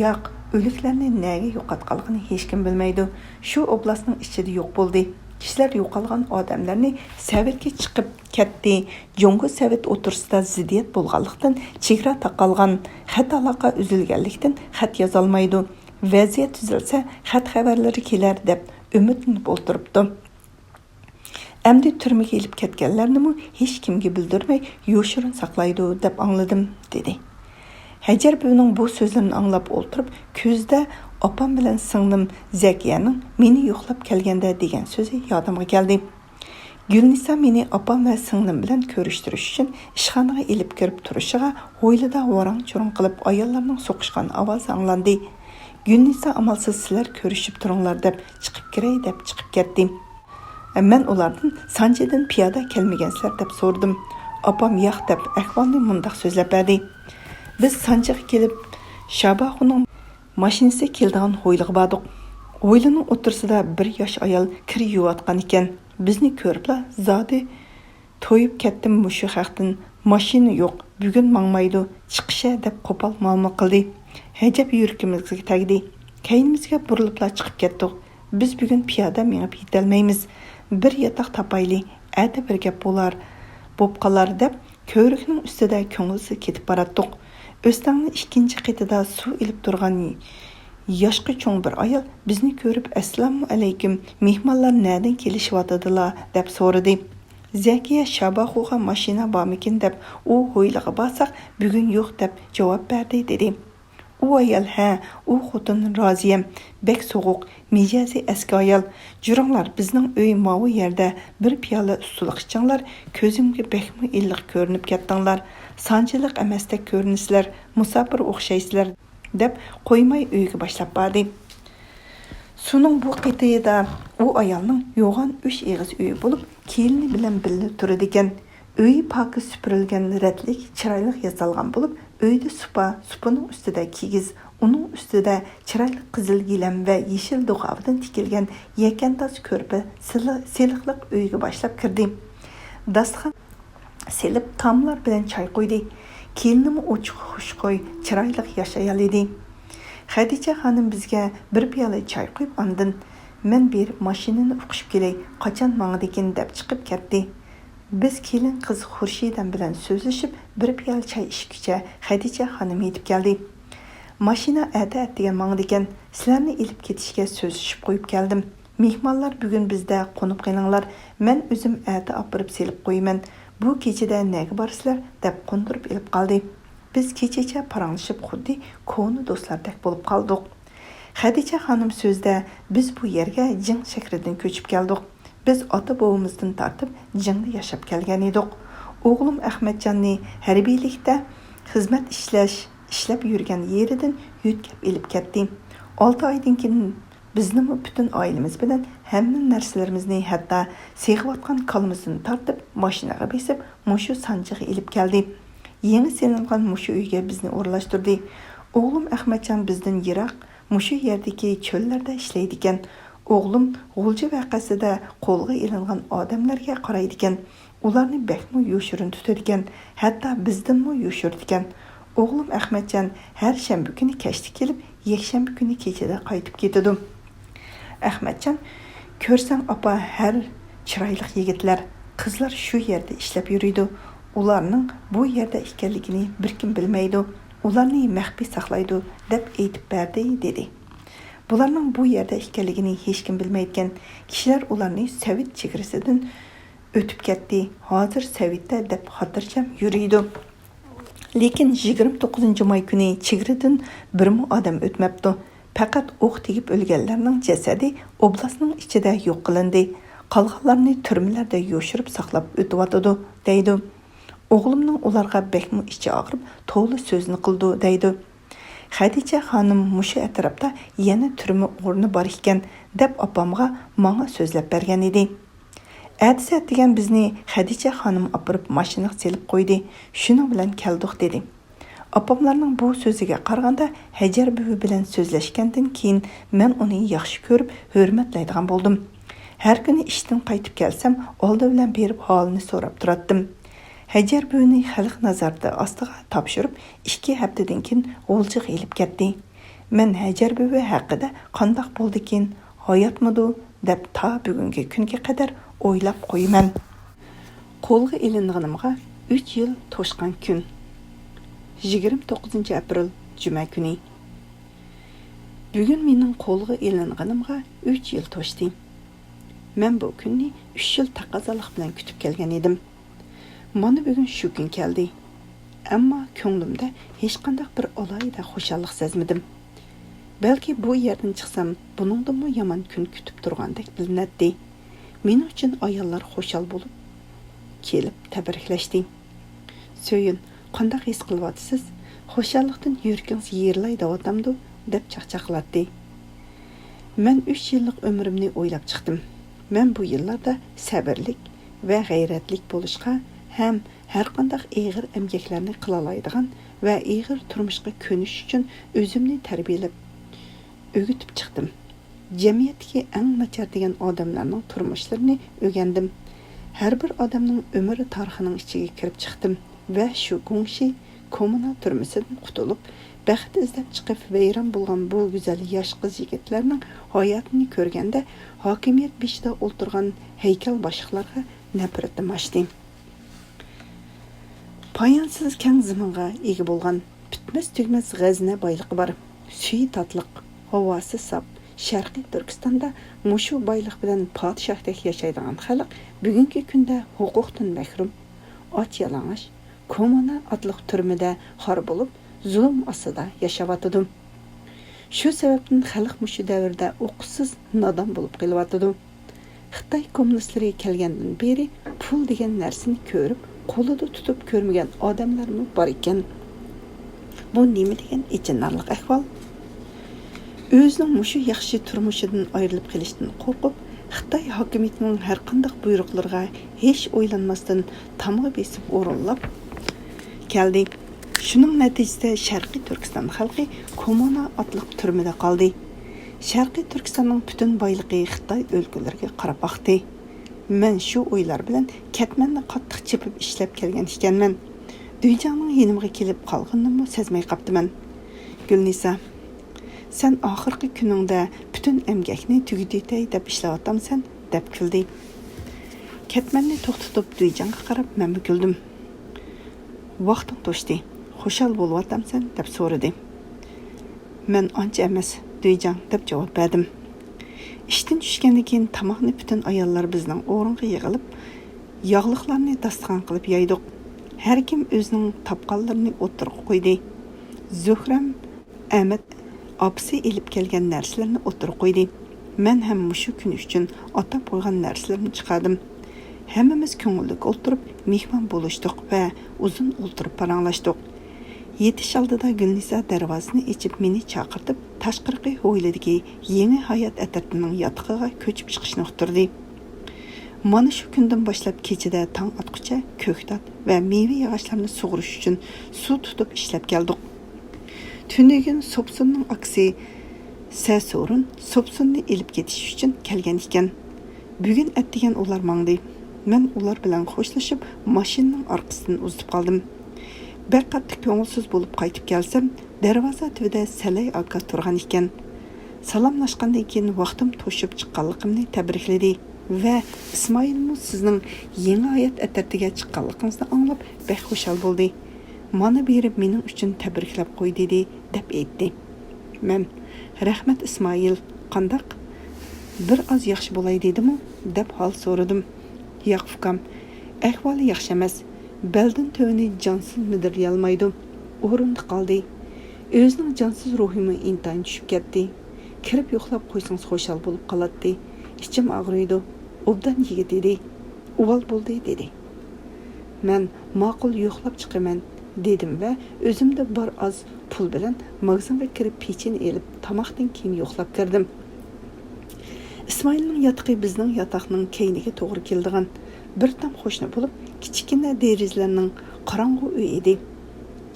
ياق، ئۆلۈكلەرنى نەگە يوقاتقانلىقىنى ھېچكىم بىلمەيدۇ. شۇ ئوبلاستنىڭ ئىچىدە يوق بولدى. كىشىلەر يوقالغان ئادەملەرنى سەۋەتكە چىقىپ كەتتى. جۇڭگو سەۋەت ئوتتۇرىسىدا زىددىيەت بولغانلىقتىن، چېگرا تاقالغان، خەت ئالاقە ئۈزۈلگەنلىكتىن، خەت يازالمايدۇ. ۋەزىيەت تۈزەلسە، خەت خەۋەرلىرى كېلەر، دەپ ئۈمىدلىنىپ ئولتۇرۇپتۇ. ئەمدى تۈرمىگە ئېلىپ كەتكەنلەرنىمۇ ھېچكىمگە بىلدۈرمەي يوشۇرۇن ساقلايدۇ، دەپ ئاڭلىدىم، دېدى. ھەجەر بۈۋىنىڭ بۇ سۆزلىرىنى ئاڭلاپ ئولتۇرۇپ، كۈزدە ئاپام بىلەن سىڭلىم زەكىيەنىڭ مېنى يوقلاپ كەلگەندە دېگەن سۆزى يادىمغا كەلدى. گۈلنىسا مېنى ئاپام ۋە سىڭلىم بىلەن كۆرۈشتۈرۈش ئۈچۈن ئىشخانىغا ئېلىپ كىرىپ تۇرۇشىغا، ھويلىدا ۋاراڭ-چۇرۇڭ قىلىپ ئاياللارنىڭ سوقۇشقان ئاۋازى ئاڭلاندى. گۈلنىسا ئامالسىز سىلەر كۆرۈشۈپ تۇرۇڭلار دەپ چىقىپ كىرەي دەپ چىقىپ كەتتى. مەن ئۇلاردىن سانجىدىن پىيادە كەلمىگەنسىلەر دەپ سورىدىم. ئاپام ياق دەپ ئەھۋالنى مۇنداق سۆزلەپ بەردى. بىز سانجىغا كېلىپ، شاباخۇنىڭ ماشىنىسى كېلىدىغان ھويلىغا باردۇق. ھويلىنىڭ ئوتتۇرىسىدا بىر ياش ئايال كىر يۇۋاتقان ئىكەن. بىزنى كۆرۈپلا زادى تويۇپ كەتتىم مۇشۇ خەقتىن. ماشىنا يوق، بۈگۈن ماڭمايدۇ، چىقىشە دەپ قوپال مالمۇ قىلدى. ھەجەپ يۈرىكىمىزگە تەگدى. كەينىمىزگە بۇرۇلۇپلا چىقىپ كەتتۇق. بىز بۈگۈن پىيادە مېڭىپ يېتەلمەيمىز. بىر ياتاق تاپايلى، ئەتە بىر گەپ بولار، بوپ قالار دەپ كۆۋرۈكنىڭ ئۈستىدە كۆڭۈلسىز كېتىپ باراتتۇق. ئۆستەڭنىڭ ئىككىنچى قېتىدا سۇ ئېلىپ تۇرغان ياشقا چوڭ بىر ئايال بىزنى كۆرۈپ، ئەسسالامۇ ئەلەيكۇم، مېھمانلار نەدىن كېلىشىۋاتىدىلا؟ دەپ سورىدى. زەكىيە شاباخۇغا ماشىنا بارمىكىن دەپ ئۇ ھويلىغا بارساق، بۈگۈن يوق دەپ جاۋاب بەردى، دېدى. ئۇ ئايال، ھە، ئۇ خوتۇن رازىيەم، بەك سوغۇق، مىجەزى ئەسكى ئايال. جۈرۈڭلار، بىزنىڭ ئۆي ماۋۇ يەردە، بىر پىيالە ئۇسسۇلۇق ئىچىڭلار، كۆزۈمگە بەكمۇ ئىللىق كۆرۈنۈپ كەتتىڭلار. سانجىلىق ئەمەستەك كۆرۈنىسىلەر، مۇساپىر ئوخشايسىلەر. دەپ قويماي ئۆيگە باشلاپ باردى. سۇنىڭ بۇ قېتىدا ئۇ ئايالنىڭ يوغان ئۈچ ئېغىز ئۆيى بولۇپ، كېلىنى بىلەن بىللە تۇرىدىكەن. ئۆيى پاكىز سۈپۈرۈلگەن، رەتلىك، چىرايلىق ياسالغان بولۇپ، ئۆيدە سۇپا، سۇپىنىڭ ئۈستىدە كىگىز، ئۇنىڭ ئۈستىدە چىرايلىق قىزىل گىلەم ۋە يېشىل دۇغاۋىدىن تىكىلگەن يەكەنداز كۆرپە سىلى-، سېلىقلىق ئۆيگە باشلاپ كىردى. داستىخان سېلىپ، تاملار بىلەن چاي قۇيدى. كېلىنىمۇ ئوچۇق، خۇشخۇي، چىرايلىق ياش ئايال ئىدى. خەدىچە خانىم بىزگە بىر پىيالە چاي قۇيۇپ، ئاندىن، مەن بېرىپ ماشىنىنى ئۇقۇشۇپ كېلەي، قاچان ماڭىدىكىن، دەپ چىقىپ كەتتى. بىز كېلىن قىز خۇرشىدەم بىلەن سۆزلىشىپ، بىر پىيالە چاي ئىچكىچە خەدىچە خانىم يېتىپ كەلدى. ماشىنا ئەتە ئەتىگەن ماڭىدىكەن، سىلەرنى ئېلىپ كېتىشكە سۆزلىشىپ قويۇپ كەلدىم. مېھمانلار بۈگۈن بىزدە قونۇپ قېلىڭلار، مەن ئۆزۈم ئەتە ئاپىرىپ سېلىپ قويىمەن. بۇ كېچىدە نەگە بارىسىلەر؟ دەپ قوندۇرۇپ ئېلىپ قالدى. بىز كېچىچە پاراڭلىشىپ، خۇددى كونا دوستلاردەك بولۇپ قالدۇق. خەدىچە خانىم سۆزىدە، بىز بۇ يەرگە جىڭ شەھىرىدىن كۆچۈپ كەلدۇق. بىز ئاتا-بوۋىمىزدىن تارتىپ جىڭدا ياشاپ كەلگەن ئىدۇق. ئوغلۇم ئەخمەتجاننى ھەربىيلىكتە خىزمەت ئىشلەش، ئىشلەپ يۈرگەن يېرىدىن يۆتكەپ ئېلىپ كەتتى. ئالتە ئايدىن كېيىن بىزنىمۇ پۈتۈن ئائىلىمىز بىلەن ھەممە نەرسىلىرىمىزنى، ھەتتا سېغىۋاتقان كالىمىزدىن تارتىپ ماشىنىغا بېسىپ، مۇشۇ سانجىغا ئېلىپ كەلدى. يېڭى سېلىنغان مۇشۇ ئۆيگە بىزنى ئورۇنلاشتۇردى. ئوغلۇم ئەخمەتجان بىزدىن يىراق، مۇشۇ يەردىكى چۆللەردە ئىشلەيدىكەن. ئوغلۇم غۇلجا ۋەقەسىدە قولغا ئېلىنغان ئادەملەرگە قارايدىكەن. ئۇلارنى بەكمۇ يوشۇرۇن تۇتىدىكەن، ھەتتا بىزدىنمۇ يوشۇرىدىكەن. ئوغلۇم ئەخمەتجان ھەر شەنبە كۈنى كەچتە كېلىپ، يەكشەنبە كۈنى كېچىدە قايتىپ كېتىدۇ. ئەخمەتجان، كۆرسەڭ ئاپا، ھەر چىرايلىق يىگىتلەر، قىزلار شۇ يەردە ئىشلەپ يۈرىدۇ. ئۇلارنىڭ بۇ يەردە ئىكەنلىكىنى بىر كىم بىلمەيدۇ. ئۇلارنى مەخپىي ساقلايدۇ، دەپ ئېيتىپ بەردى، دېدى. بۇلارنىڭ بۇ يەردە ئىكەنلىكىنى ھېچكىم بىلمەيدىكەن. كىشىلەر ئۇلارنى سوۋېت چېگرىسىدىن ئۆتۈپ كەتتى، ھازىر سوۋېتتە دەپ خاتىرجەم يۈرىدۇ. لېكىن يىگىرمە توققۇزىنچى ماي كۈنى چېگرىدىن بىرمۇ ئادەم ئۆتمەپتۇ. پەقەت ئوق تېگىپ ئۆلگەنلەرنىڭ جەسەدى ئوبلاستنىڭ ئىچىدە يوق قىلىندى. قالغانلارنى تۈرمىلەردە يوشۇرۇپ ساقلاپ ئۆتۈۋاتىدۇ، دەيدۇ. ئوغلۇمنىڭ ئۇلارغا بەكمۇ ئىچى ئاغرىپ، تولا سۆزنى قىلىدۇ، دەيدۇ. خەدىچە خانىم مۇشۇ ئەتراپتا يەنە تۈرمە ئورنى بار ئىكەن، دەپ ئاپامغا، ماڭا سۆزلەپ بەرگەن ئىدى. ئەتىسى ئەتىگەن بىزنى خەدىچە خانىم ئاپىرىپ ماشىنىغا سېلىپ قويدى، شۇنىڭ بىلەن كەلدۇق، دېدى. ئاپاملارنىڭ بۇ سۆزىگە قارىغاندا، ھەجەر بۈۋى بىلەن سۆزلەشكەندىن كېيىن، مەن ئۇنى ياخشى كۆرۈپ، ھۆرمەتلەيدىغان بولدۇم. ھەر كۈنى ئىشتىن قايتىپ كەلسەم، ئالدى بىلەن بېرىپ ھالىنى سوراپ تۇراتتىم. ھەجەر بۈۋىنى خەلق نازارىتى ئاستىغا تاپشۇرۇپ، ئىككى ھەپتىدىن كېيىن غۇلجىغا ئېلىپ كەتتى. مەن ھەجەر بۈۋى ھەققىدە قانداق بولدىكىن، ھاياتمىدۇ دەپ تا بۈگۈنكى كۈنگە قەدەر ئويلاپ قويىمەن. قولغا ئېلىنغىنىمغا ئۈچ يىل توشقان كۈن. يىگىرمە توققۇزىنچى ئاپرېل، جۈمە كۈنى. بۈگۈن مېنىڭ قولغا ئېلىنغىنىمغا ئۈچ يىل توشتى. مەن بۇ كۈننى ئۈچ يىل تەقەززالىق بىلەن كۈتۈپ كەلگەن ئىدىم. مانا بۈگۈن شۇ كۈن كەلدى. ئەمما كۆڭلۈمدە ھېچقانداق بىر ئالاھىدە خۇشاللىق سەزمىدىم. بەلكى بۇ يەردىن چىقسام، بۇنىڭدىنمۇ يامان كۈن كۈتۈپ تۇرغاندەك بىلىنەتتى. مېنىڭ ئۈچۈن ئاياللار خۇشال بولۇپ كېلىپ تەبرىكلەشتى. «سۆيۈن، قانداق ھېس قىلىۋاتىسىز؟ خۇشاللىقتىن يۈرىكىڭىز يېرىلاي دەۋاتامدۇ؟» دەپ چاقچاقلاتتى. مەن ئۈچ يىللىق ئۆمرۈمنى ئويلاپ چىقتىم. مەن بۇ يىللاردا سەۋرلىك ۋە غەيرەتلىك بولۇشقا ھەم ھەرقانداق ئېغىر ئەمگەكلەرنى قىلالايدىغان ۋە ئېغىر تۇرمۇشقا كۆنۈش ئۈچۈن ئۆزۈمنى تەربىيەلەپ، ئۆگىتىپ چىقتىم. جەمئىيەتتىكى ئەڭ ناچار دېگەن ئادەملەرنىڭ تۇرمۇشلىرىنى ئۆگەندىم. ھەر بىر ئادەمنىڭ ئۆمۈر تارىخىنىڭ ئىچىگە كىرىپ چىقتىم ۋە شۇ گۇڭشى كوممۇنا تۈرمىسىدىن قۇتۇلۇپ، بەخت ئىزدەپ چىقىپ ۋەيران بولغان بۇ گۈزەل ياش قىز-يىگىتلەرنىڭ ھاياتىنى كۆرگەندە، ھاكىمىيەت بېشىدا ئولتۇرغان ھەيكەلباشلىقلارغا نەپرىتىم ئاشتى. پايانسىز كەڭ زېمىنغا ئىگە بولغان، پۈتمەس-تۈگىمەس غەزنە بايلىقى بار، سۈيى تاتلىق، ھاۋاسى ساپ، شەرقىي تۈركىستاندا مۇشۇ بايلىق بىلەن پادىشاھتەك ياشايدىغان خەلق بۈگۈنكى كۈندە ھوقۇقتىن مەھرۇم، ئاچ-يالىڭاچ، كوممۇنا ئاتلىق تۈرمىدە خار بولۇپ، زۇلۇم ئاستىدا ياشاۋاتىدۇ. شۇ سەۋەبتىن خەلق مۇشۇ دەۋردە ئۇقۇشسىز، نادان بولۇپ قېلىۋاتىدۇ. خىتاي كوممۇنىستلىرى كەلگەندىن بېرى پۇل دېگەن نەرسىنى كۆرۈپ، قولىدا تۇتۇپ كۆرمىگەن ئادەملەرمۇ بار ئىكەن. بۇ نېمە دېگەن ئېچىنارلىق ئەھۋال؟ ئۆزىنىڭ مۇشۇ ياخشى تۇرمۇشىدىن ئايرىلىپ قېلىشتىن قورقۇپ، خىتاي ھاكىمىيىتىنىڭ ھەرقانداق بۇيرۇقلىرىغا ھېچ ئويلانماستىن تامغا بېسىپ ئورۇنلاپ كەلدى. شۇنىڭ نەتىجىسىدە شەرقىي تۈركىستان خەلقى كوممۇنا ئاتلىق تۈرمىدە قالدى. شەرقىي تۈركىستاننىڭ پۈتۈن بايلىقى خىتاي ئۆلكىلىرىگە قاراپ ئاقتى. مەن شۇ ئويلار بىلەن كەتمەننى قاتتىق چېپىپ ئىشلەپ كەلگەن ئىكەنمەن. دۈيجاڭنىڭ يېنىمغا كېلىپ قالغىنىنىمۇ سەزمەي قاپتىمەن. گۈلنىسا، سەن ئاخىرقى كۈنۈڭدە پۈتۈن ئەمگەكنى تۈگىتىۋېتەي دەپ ئىشلەۋاتامسەن؟ دەپ كۈلدى. كەتمەننى توختىتىپ دۈيجاڭغا قاراپ مەنمۇ كۈلدۈم. ۋاقتىڭ توشتى، خۇشال بولۇۋاتامسەن؟ دەپ سورىدى. مەن ئانچە ئەمەس، دۈيجاڭ، دەپ جاۋاب بەردىم. ئىشتىن چۈشكەندىن كېيىن تاماقنى پۈتۈن ئاياللار بىزنىڭ ئورۇنغا يىغىلىپ، ياغلىقلارنى داستىخان قىلىپ يايدۇق. ھەر كىم ئۆزىنىڭ تاپقانلىرىنى ئوتتۇرىغا قويدى. زۆھرەم ئەمەت ئاپىسى ئېلىپ كەلگەن نەرسىلىرىنى ئوتتۇرىغا قويدى. مەن ھەم مۇشۇ كۈن ئۈچۈن ئاتاپ قويغان نەرسىلىرىمنى چىقاردىم. ھەممىمىز كۆڭۈللۈك ئولتۇرۇپ، مېھمان بولۇشتۇق ۋە ئۇزۇن ئولتۇرۇپ پاراڭلاشتۇق. يېتىش ئالدىدا گۈلنىسا دەرۋازىنى ئېچىپ، مېنى چاقىرتىپ، تاشقىرىقى ھويلىدىكى يېڭى ھايات ئەترىتىنىڭ ياتىقىغا كۆچۈپ چىقىشنى ئۇقتۇردى. مانا شۇ كۈندىن باشلاپ كېچىدە تاڭ ئاتقۇچە كۆكتات ۋە مېۋە ياغاچلارنى سۇغۇرۇش ئۈچۈن سۇ تۇتۇپ ئىشلەپ كەلدۇق. تۈنۈگۈن سوپسۇننىڭ ئاكىسى سەسۇرۇن سوپسۇننى ئېلىپ كېتىش ئۈچۈن كەلگەن ئىكەن. بۈگۈن ئەتىگەن ئۇلار ماڭدى. مەن ئۇلار بىلەن خوشلىشىپ، ماشىنىنىڭ ئارقىسىدىن ئۇزىتىپ قالدىم. بەك قاتتىق كۆڭۈلسىز بولۇپ قايتىپ كەلسەم، دەرۋازا تۈۋىدە سەلەي ئاكا تۇرغان ئىكەن. سالاملاشقاندىن كېيىن ۋاقتىم توشۇپ چىققانلىقىمنى تەبرىكلىدى ۋە ئىسمائىلمۇ سىزنىڭ يېڭى ھايات ئەترىتىگە چىققانلىقىڭىزنى ئاڭلاپ بەك خۇشال بولدى. مانا بېرىپ مېنىڭ ئۈچۈن تەبرىكلەپ قوي، دېدى، دەپ ئېيتتى. مەن، رەھمەت ئىسمائىل، قانداق؟ بىر ئاز ياخشى بولاي دېدىمۇ؟ دەپ ھال سورىدىم. ياق ئۇكام، ئەھۋالى ياخشى ئەمەس. بەلدىن تۆۋىنى جانسىز مىدىرلىيالمايدۇ. ئورۇندا قالدى. ئۆزىنىڭ جانسىز روھىمۇ ئىنتايىن چۈشۈپ كەتتى. كىرىپ يوقلاپ قويسىڭىز خۇشال بولۇپ قالاتتى. ئىچىم ئاغرىيدۇ. ئوبدان يىگىت ئىدى. ئۇۋال بولدى، دېدى. مەن، ماقۇل، يوقلاپ چىقىمەن، دېدىم ۋە ئۆزۈمدە بار ئاز پۇل بىلەن ماگىزىنغا كىرىپ پېچىنە ئېلىپ، تاماقتىن كېيىن يوقلاپ كىردىم. ئىسمائىلنىڭ ياتىقى بىزنىڭ ياتاقنىڭ كەينىگە توغرا كېلىدىغان بىر تام قوشنا بولۇپ، كىچىككىنە دېرىزىلەرنىڭ قاراڭغۇ ئۆيى ئىدى.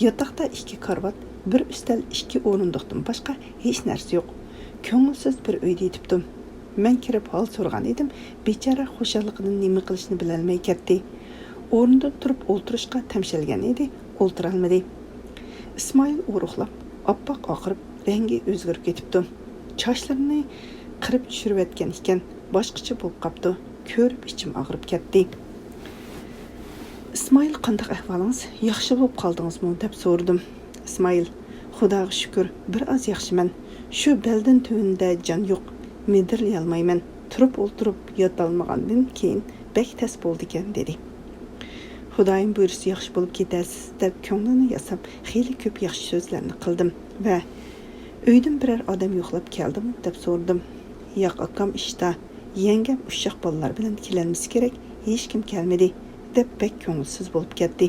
ياتاقتا ئىككى كارىۋات، بىر ئۈستەل، ئىككى ئورۇندۇقتىن باشقا ھېچ نەرسە يوق. كۆڭۈلسىز بىر ئۆيدە يېتىپتۇ. مەن كىرىپ ھال سورىغان ئىدىم، بىچارە خۇشاللىقىدىن نېمە قىلىشنى بىلەلمەي كەتتى. ئورنىدىن تۇرۇپ ئولتۇرۇشقا تەمشەلگەن ئىدى، ئولتۇرالمىدى. ئىسمائىل ئورۇقلاپ، ئاپئاق ئاقىرىپ، رەڭگى ئۆزگىرىپ كېتىپتۇ. چاچلىرىنى قىرىپ چۈشۈرۈۋەتكەن ئىكەن، باشقىچە بولۇپ قاپتۇ. كۆرۈپ ئىچىم ئاغرىپ كەتتى. ئىسمائىل، قانداق ئەھۋالىڭىز؟ ياخشى بولۇپ قالدىڭىزمۇ؟ دەپ سورىدىم. ئىسمائىل، خۇداغا شۈكۈر، بىر ئاز ياخشىمەن. شۇ بەلدىن تۆۋىنىدە جان يوق، مىدىرلىيالمايمەن. تۇرۇپ ئولتۇرۇپ ياتالمىغاندىن كېيىن بەك تەس بولىدىكەن، دېدى. خۇدايىم بۇيرۇسا ياخشى بولۇپ كېتەرسىز، دەپ كۆڭلىنى ياساپ، خېلى كۆپ ياخشى سۆزلەرنى قىلدىم ۋە ئۆيدىن بىرەر ئادەم يوقلاپ كەلدىمۇ، دەپ سورىدىم. ياق، ئاكام ئىشتا، يەڭگەم ئۇششاق بالىلار بىلەن كېلەلمىسە كېرەك، ھېچكىم كەلمىدى، دەپ بەك كۆڭۈلسىز بولۇپ كەتتى.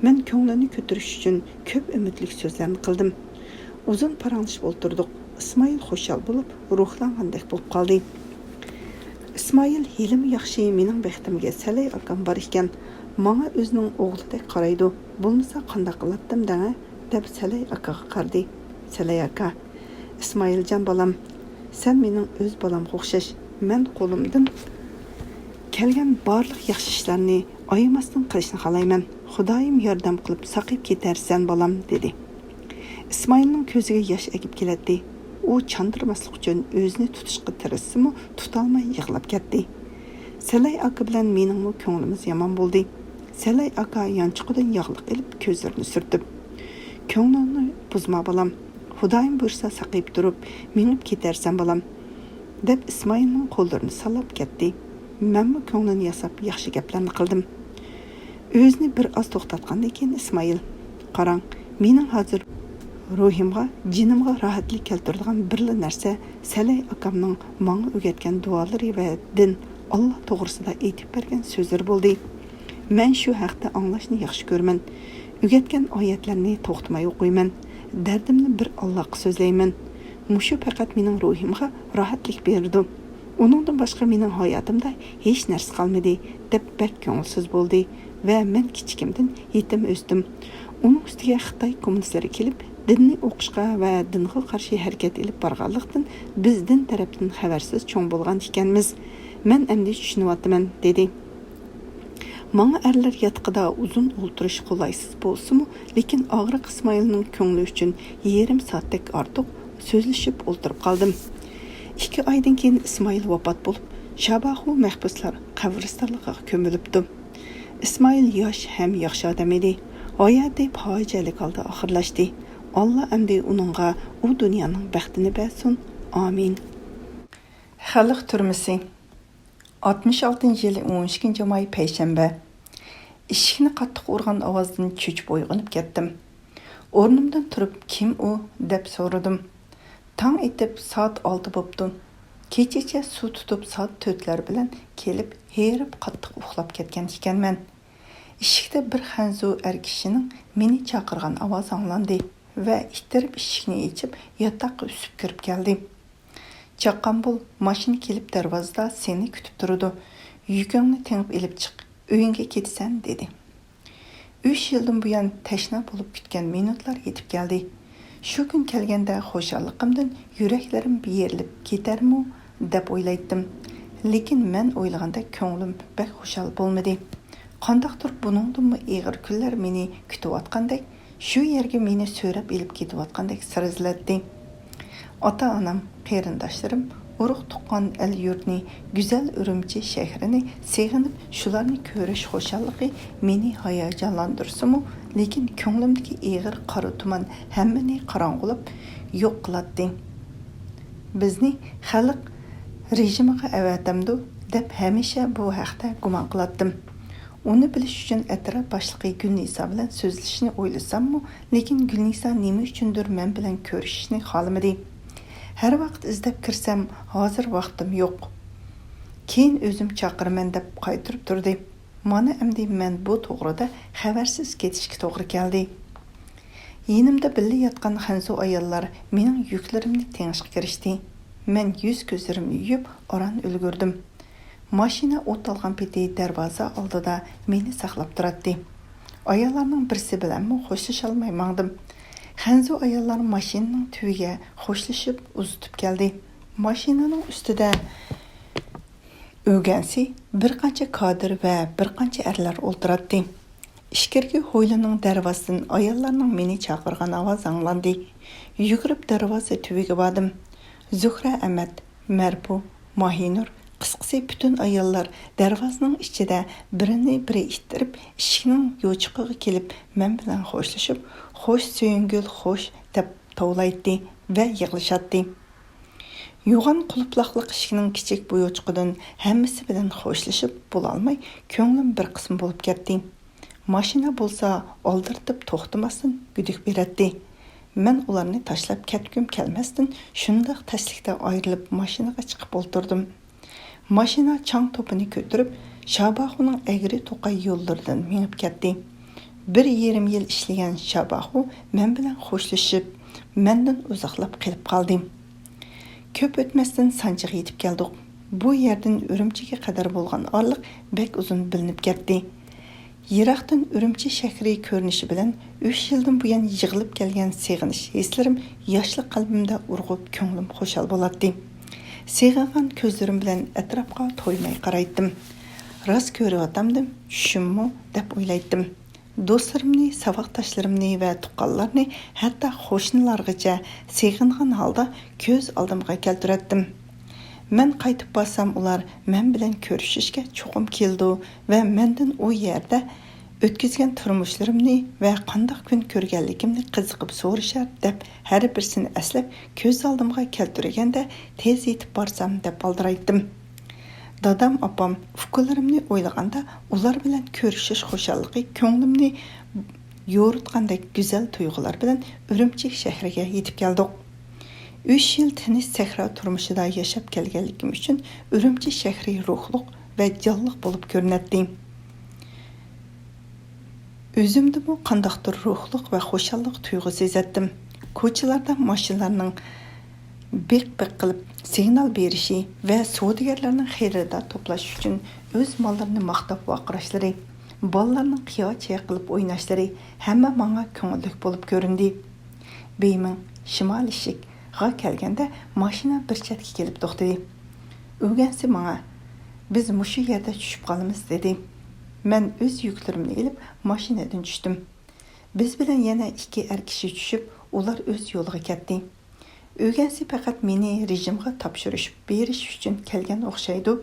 مەن كۆڭلىنى كۆتۈرۈش ئۈچۈن كۆپ ئۈمىدلىك سۆزلەرنى قىلدىم. ئۇزۇن پاراڭلىشىپ ئولتۇردۇق. ئىسمائىل خۇشال بولۇپ، روھلانغاندەك بولۇپ قالدى. ئىسمائىل، ھېلىمۇ ياخشى، مېنىڭ بەختىمگە سەلەي ئاكام بار ئىكەن. ماڭا ئۆزىنىڭ ئوغلىدەك قارايدۇ. بولمىسا قانداق قىلاتتىم دەڭە، دەپ سەلەي ئاكىغا قارىدى. سەلەي ئاكا، ئىسمائىلجان بالام، سەن مېنىڭ ئۆز بالامغا ئوخشاش. مەن قولۇمدىن كەلگەن بارلىق ياخشى ئىشلارنى ئايىماستىن قىلىشنى خالايمەن. خۇدايىم ياردەم قىلىپ ساقىيىپ كېتەرسەن، بالام، دېدى. ئىسمائىلنىڭ كۆزىگە ياش ئەگىپ كېلەتتى. ئۇ چاندۇرماسلىق ئۈچۈن ئۆزىنى تۇتۇشقا تىرىشسىمۇ، تۇتالماي يىغلاپ كەتتى. سەلەي ئاكا بىلەن مېنىڭمۇ كۆڭلىمىز يامان بولدى. سەلەي ئاكا يانچۇقىدىن ياغلىق ئېلىپ، كۆزلىرىنى سۈرتۈپ، كۆڭلۈڭنى بۇزما، بالام. خۇدايىم بۇيرۇسا ساقىيىپ تۇرۇپ، مېڭىپ كېتەرسەن، بالام، دەپ ئىسمائىلنىڭ قوللىرىنى سانلاپ كەتتى. مەنمۇ كۆڭلىنى ياساپ ياخشى گەپلەرنى قىلدىم. ئۆزىنى بىر ئاز توختاتقاندىن كېيىن ئىسمائىل، قاراڭ، مېنىڭ ھازىر روھىمغا، جېنىمغا راھەتلىك كەلتۈرىدىغان بىرلا نەرسە سەلەي ئاكامنىڭ ماڭا ئۆگەتكەن دۇئالىرى ۋە دىن، ئاللا توغرىسىدا ئېيتىپ بەرگەن سۆزلىرى بولدى. مەن شۇ ھەقتە ئاڭلاشنى ياخشى كۆرىمەن. ئۆگەتكەن ئايەتلەرنى توختىماي ئوقۇيمەن. دەردىمنى بىر ئاللاغا سۆزلەيمەن. مۇشۇ پەقەت مېنىڭ روھىمغا راھەتلىك بېرىدۇ. ئۇنىڭدىن باشقا مېنىڭ ھاياتىمدا ھېچ نەرسە قالمىدى، دەپ بەك كۆڭۈلسىز بولدى ۋە مەن كىچىكىمدىن يېتىم ئۆستۈم. ئۇنىڭ ئۈستىگە خىتاي كوممۇنىستلىرى كېلىپ، دىننى ئوقۇشقا ۋە دىنغا قارشى ھەرىكەت ئېلىپ بارغانلىقتىن، بىز دىن تەرەپتىن خەۋەرسىز چوڭ بولغان ئىكەنمىز. مەن ئەمدى چۈشىنىۋاتىمەن، دېدى. ماڭا ئەرلەر ياتىقىدا ئۇزۇن ئولتۇرۇش قولايسىز بولسىمۇ، لېكىن ئاغرىق ئىسمائىلنىڭ كۆڭلى ئۈچۈن يېرىم سائەتتەك ئارتۇق سۆزلىشىپ ئولتۇرۇپ قالدىم. ئىككى ئايدىن كېيىن ئىسمائىل ۋاپات بولۇپ، شاباخۇ مەھبۇسلار قەبرىستانلىقىغا كۆمۈلۈپتۇ. ئىسمائىل ياش ھەم ياخشى ئادەم ئىدى. ھاياتى پاجىئەلىك ھالدا ئاخىرلاشتى. ئاللا ئەمدى ئۇنىڭغا ئۇ دۇنيانىڭ بەختىنى بەرسۇن. ئامىن. خەلق تۈرمىسى. ئاتمىش ئالتىنچى يىلى ئون ئىككىنچى ماي، پەيشەنبە. ئىشىكنى قاتتىق ئۇرغان ئاۋازدىن چۆچۈپ ئويغىنىپ كەتتىم. ئورنۇمدىن تۇرۇپ، «كىم ئۇ؟» دەپ سورىدىم. تاڭ ئېتىپ سائەت ئالتە بوپتۇ. كېچىچە سۇ تۇتۇپ سائەت تۆتلەر بىلەن كېلىپ، ھېرىپ قاتتىق ئۇخلاپ كەتكەن ئىكەنمەن. ئىشىكتە بىر خەنزۇ ئەر كىشىنىڭ مېنى چاقىرغان ئاۋازى ئاڭلاندى ۋە ئىتتىرىپ ئىشىكنى ئېچىپ، ياتاققا ئۈسۈپ كىرىپ كەلدى. «چاققان بول، ماشىنا كېلىپ دەرۋازىدا سېنى كۈتۈپ تۇرىدۇ. يۈكۈڭنى تېڭىپ ئېلىپ چىق، ئۆيۈڭگە كېتىسەن» دېدى. ئۈچ يىلدىن بۇيان تەشنا بولۇپ كۈتكەن مىنۇتلار يېتىپ كەلدى. شۇ كۈن كەلگەندە خۇشاللىقىمدىن يۈرەكلىرىم يېرىلىپ كېتەرمۇ دەپ ئويلايتتىم. لېكىن مەن ئويلىغاندەك كۆڭلۈم بەك خۇشال بولمىدى. قانداقتۇر بۇنىڭدىنمۇ ئېغىر كۈنلەر مېنى كۈتۈۋاتقاندەك، شۇ يەرگە مېنى سۆرەپ ئېلىپ كېتىۋاتقاندەك سىر ئىزلەتتى. ئاتا-ئانام، قېرىنداشلىرىم، ئۇرۇق-تۇغقان، ئەل-يۇرتنى، گۈزەل ئۈرۈمچى شەھىرىنى سېغىنىپ، شۇلارنى كۆرۈش خۇشاللىقى مېنى ھاياجانلاندۇرسىمۇ، لېكىن كۆڭلۈمدىكى ئېغىر قارا تۇمان ھەممىنى قاراڭغۇلاپ يوق قىلاتتى. بىزنى خەلق رېجىمىغا ئەۋەتەمدۇ دەپ ھەمىشە بۇ ھەقتە گۇمان قىلاتتىم. ئۇنى بىلىش ئۈچۈن ئەتراپ باشلىقى گۈلنىسا بىلەن سۆزلىشىشنى ئويلىساممۇ، لېكىن گۈلنىسا نېمە ئۈچۈندۇر مەن بىلەن كۆرۈشۈشنى خالىمىدى. ھەر ۋاقىت ئىزدەپ كىرسەم، ھازىر ۋاقتىم يوق. كېيىن ئۆزۈم چاقىرىمەن دەپ قايتۇرۇپ تۇردى. مانا ئەمدى مەن بۇ توغرىدا خەۋەرسىز كېتىشكە توغرا كەلدى. يېنىمدا بىللە ياتقان خەنزۇ ئاياللار مېنىڭ يۈكلىرىمنى تېڭىشقا كىرىشتى. مەن يۈز-كۆزلىرىمنى يۇيۇپ، ئاران ئۈلگۈردۈم. ماشىنا ئوت ئالغان پېتى دەرۋازا ئالدىدا مېنى ساقلاپ تۇراتتى. ئاياللارنىڭ بىرسى بىلەنمۇ خوشلىشالماي ماڭدىم. خەنزۇ ئاياللار ماشىنىنىڭ تۈۋىگە خوشلىشىپ ئۇزىتىپ كەلدى. ماشىنىنىڭ ئۈستىدە ئۆگەنسى، بىر قانچە كادىر ۋە بىر قانچە ئەرلەر ئولتۇراتتى. ئىچكىرىكى ھويلىنىڭ دەرۋازىسىدىن ئاياللارنىڭ مېنى چاقىرغان ئاۋازى ئاڭلاندى. يۈگۈرۈپ دەرۋازا تۈۋىگە باردىم. زۇھرە ئەمەت، مەرپۇ، ماھىنۇر، قىسقىسى پۈتۈن ئاياللار دەرۋازىنىڭ ئىچىدە بىرىنى بىرى ئىتتىرىپ، ئىشىكنىڭ يوچۇقىغا كېلىپ، مەن بىلەن خوشلىشىپ، «خوش سۆيۈڭگۈل، خوش» دەپ توۋلايتتى ۋە يىغلىشاتتى. يوغان قۇلۇپلاقلىق ئىشىكنىڭ كىچىك بويۇچقىدىن ھەممىسى بىلەن خوشلىشىپ بولالماي، كۆڭلۈم بىر قىسىم بولۇپ كەتتى. ماشىنا بولسا ئالدىرىتىپ توختىماستىن گۈدۈك بېرەتتى. مەن ئۇلارنى تاشلاپ كەتكۈم كەلمەستىن، شۇنداق تەسلىكتە ئايرىلىپ ماشىنىغا چىقىپ ئولتۇردۇم. ماشىنا چاڭ توپىنى كۆتۈرۈپ، شاباخۇنىڭ ئەگرى توقاي يوللىرىدىن مېڭىپ كەتتى. بىر يېرىم يىل ئىشلىگەن شاباخۇ مەن بىلەن خوشلىشىپ، مەندىن ئۇزاقلاپ قېلىپ قالدى. كۆپ ئۆتمەستىن سانجىغا يېتىپ كەلدۇق. بۇ يەردىن ئۈرۈمچىگە قەدەر بولغان ئارىلىق بەك ئۇزۇن بىلىنىپ كەتتى. يىراقتىن ئۈرۈمچى شەھىرى كۆرۈنۈشى بىلەن ئۈچ يىلدىن بۇيان يىغىلىپ كەلگەن سېغىنىش ھېسلىرىم ياشلىق قەلبىمدە ئۇرغۇپ، كۆڭلۈم خۇشال بولاتتى. سېغىنغان كۆزلىرىم بىلەن ئەتراپقا تويماي قارايتتىم. راست كۆرۈۋاتامدىم، چۈشۈممۇ دەپ ئويلايتتىم. دوستلىرىمنى، ساۋاقداشلىرىمنى ۋە تۇغقانلارنى، ھەتتا قوشنىلارغىچە سېغىنغان ھالدا كۆز ئالدىمغا كەلتۈرەتتىم. مەن قايتىپ بارسام، ئۇلار مەن بىلەن كۆرۈشۈشكە چوقۇم كېلىدۇ ۋە مەندىن ئۇ يەردە ئۆتكۈزگەن تۇرمۇشلىرىمنى ۋە قانداق كۈن كۆرگەنلىكىمنى قىزىقىپ سورىشار دەپ، ھەر بىرسىنى ئەسلەپ، كۆز ئالدىمغا كەلتۈرگەندە، تېز يېتىپ بارسام دەپ ئالدىرايتتىم. دادام، ئاپام، ئۇكىلىرىمنى ئويلىغاندا، ئۇلار بىلەن كۆرۈشۈش خۇشاللىقى كۆڭلۈمنى يورۇتقاندەك گۈزەل تۇيغۇلار بىلەن ئۈرۈمچى شەھىرىگە يېتىپ كەلدۇق. ئۈچ يىل تىنچ سەھرا تۇرمۇشىدا ياشاپ كەلگەنلىكىم ئۈچۈن ئۈرۈمچى شەھىرى روھلۇق ۋە جانلىق بولۇپ كۆرۈنەتتى. ئۆزۈمدىمۇ قانداقتۇر روھلۇق ۋە خۇشاللىق تۇيغۇ سېزەتتىم. كوچىلاردا ماشىنىلارنىڭ بىق-بىق قىلىپ سىگنال بېرىشى ۋە سودىگەرلەرنىڭ خېرىدار توپلاش ئۈچۈن ئۆز ماللىرىنى ماختاپ ۋارقىراشلىرى، بالىلارنىڭ قىيا چايقىلىپ ئويناشلىرى ھەممە ماڭا كۆڭۈللۈك بولۇپ كۆرۈندى. بېيمىڭ شىمالىي ئىشىكقا كەلگەندە، ماشىنا بىر چەتكە كېلىپ توختىدى. ئۆگەنسى ماڭا، «بىز مۇشۇ يەردە چۈشۈپ قالىمىز» دېدى. مەن ئۆز يۈكلىرىمنى ئېلىپ، ماشىنىدىن چۈشتۈم. بىز بىلەن يەنە ئىككى ئەر كىشى چۈشۈپ، ئۇلار ئۆز يولىغا كەتتى. ئۆگەنسى پەقەت مېنى رېجىمغا تاپشۇرۇش بېرىش ئۈچۈن كەلگەن ئوخشايدۇ.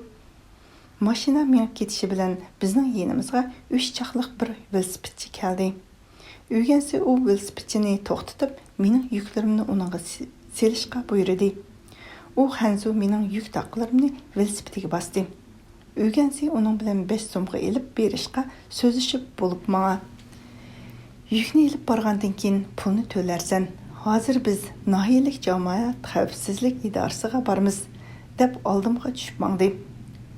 ماشىنا مېڭىپ كېتىشى بىلەن بىزنىڭ يېنىمىزغا ئۈچ چاقلىق بىر ۋېلىسىپىتچى كەلدى. ئۆگەنسى ئۇ ۋېلىسىپىتچىنى توختىتىپ، مېنىڭ يۈكلىرىمنى ئۇنىڭغا سې-، سېلىشقا بۇيرۇدى. ئۇ خەنزۇ مېنىڭ يۈك تاقلىرىمنى ۋېلىسىپىتىگە باستى. ئۆگەنسى ئۇنىڭ بىلەن بەش سومغا ئېلىپ بېرىشقا سۆزلىشىپ بولۇپ ماڭا، «يۈكنى ئېلىپ بارغاندىن كېيىن پۇلنى تۆلەرسەن. ھازىر بىز ناھىيەلىك جامائەت خەۋپسىزلىك ئىدارىسىغا بارىمىز» دەپ ئالدىمغا چۈشۈپ ماڭدى.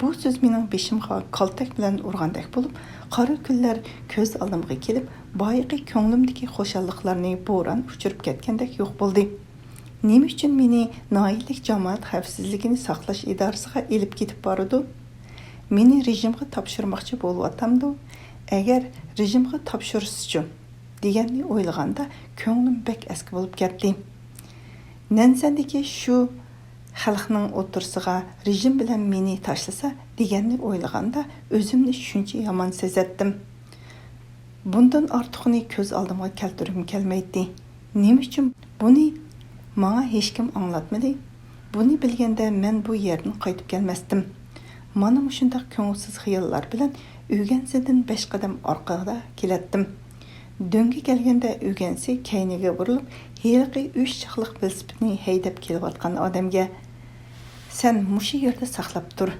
بۇ سۆز مېنىڭ بېشىمغا كالتەك بىلەن ئۇرغاندەك بولۇپ، قارا كۈنلەر كۆز ئالدىمغا كېلىپ، بايىقى كۆڭلۈمدىكى خۇشاللىقلارنى بوران ئۇچۇرۇپ كەتكەندەك يوق بولدى. نېمە ئۈچۈن مېنى ناھىيەلىك جامائەت خەۋپسىزلىكىنى ساقلاش ئىدارىسىغا ئېلىپ كېتىپ بارىدۇ؟ مېنى رېجىمغا تاپشۇرماقچى بولۇۋاتامدۇ؟ ئەگەر رېجىمغا تاپشۇرسىچۇ؟ دېگەننى ئويلىغاندا كۆڭلۈم بەك ئەسكى بولۇپ كەتتى. نەنسەندىكى شۇ خەلقنىڭ ئوتتۇرىسىغا رېجىم بىلەن مېنى تاشلىسا دېگەننى ئويلىغاندا ئۆزۈمنى شۇنچە يامان سېزەتتىم. بۇندىن ئارتۇقىنى كۆز ئالدىمغا كەلتۈرگۈم كەلمەيتتى. نېمە ئۈچۈن بۇنى ماڭا ھېچكىم ئاڭلاتمىدى؟ بۇنى بىلگەندە مەن بۇ يەردىن قايتىپ كەلمەستىم. مانا مۇشۇنداق كۆڭۈلسىز خىياللار بىلەن ئۆگەنسىدىن بەش قەدەم ئارقىدا كېلەتتىم. دۆڭگە كەلگەندە ئۆگەنسى كەينىگە بۇرۇلۇپ، ھېلىقى ئۈچ چاقلىق ۋېلىسىپىتنى ھەيدەپ كېلىۋاتقان ئادەمگە، «سەن مۇشۇ يەردە ساقلاپ تۇر،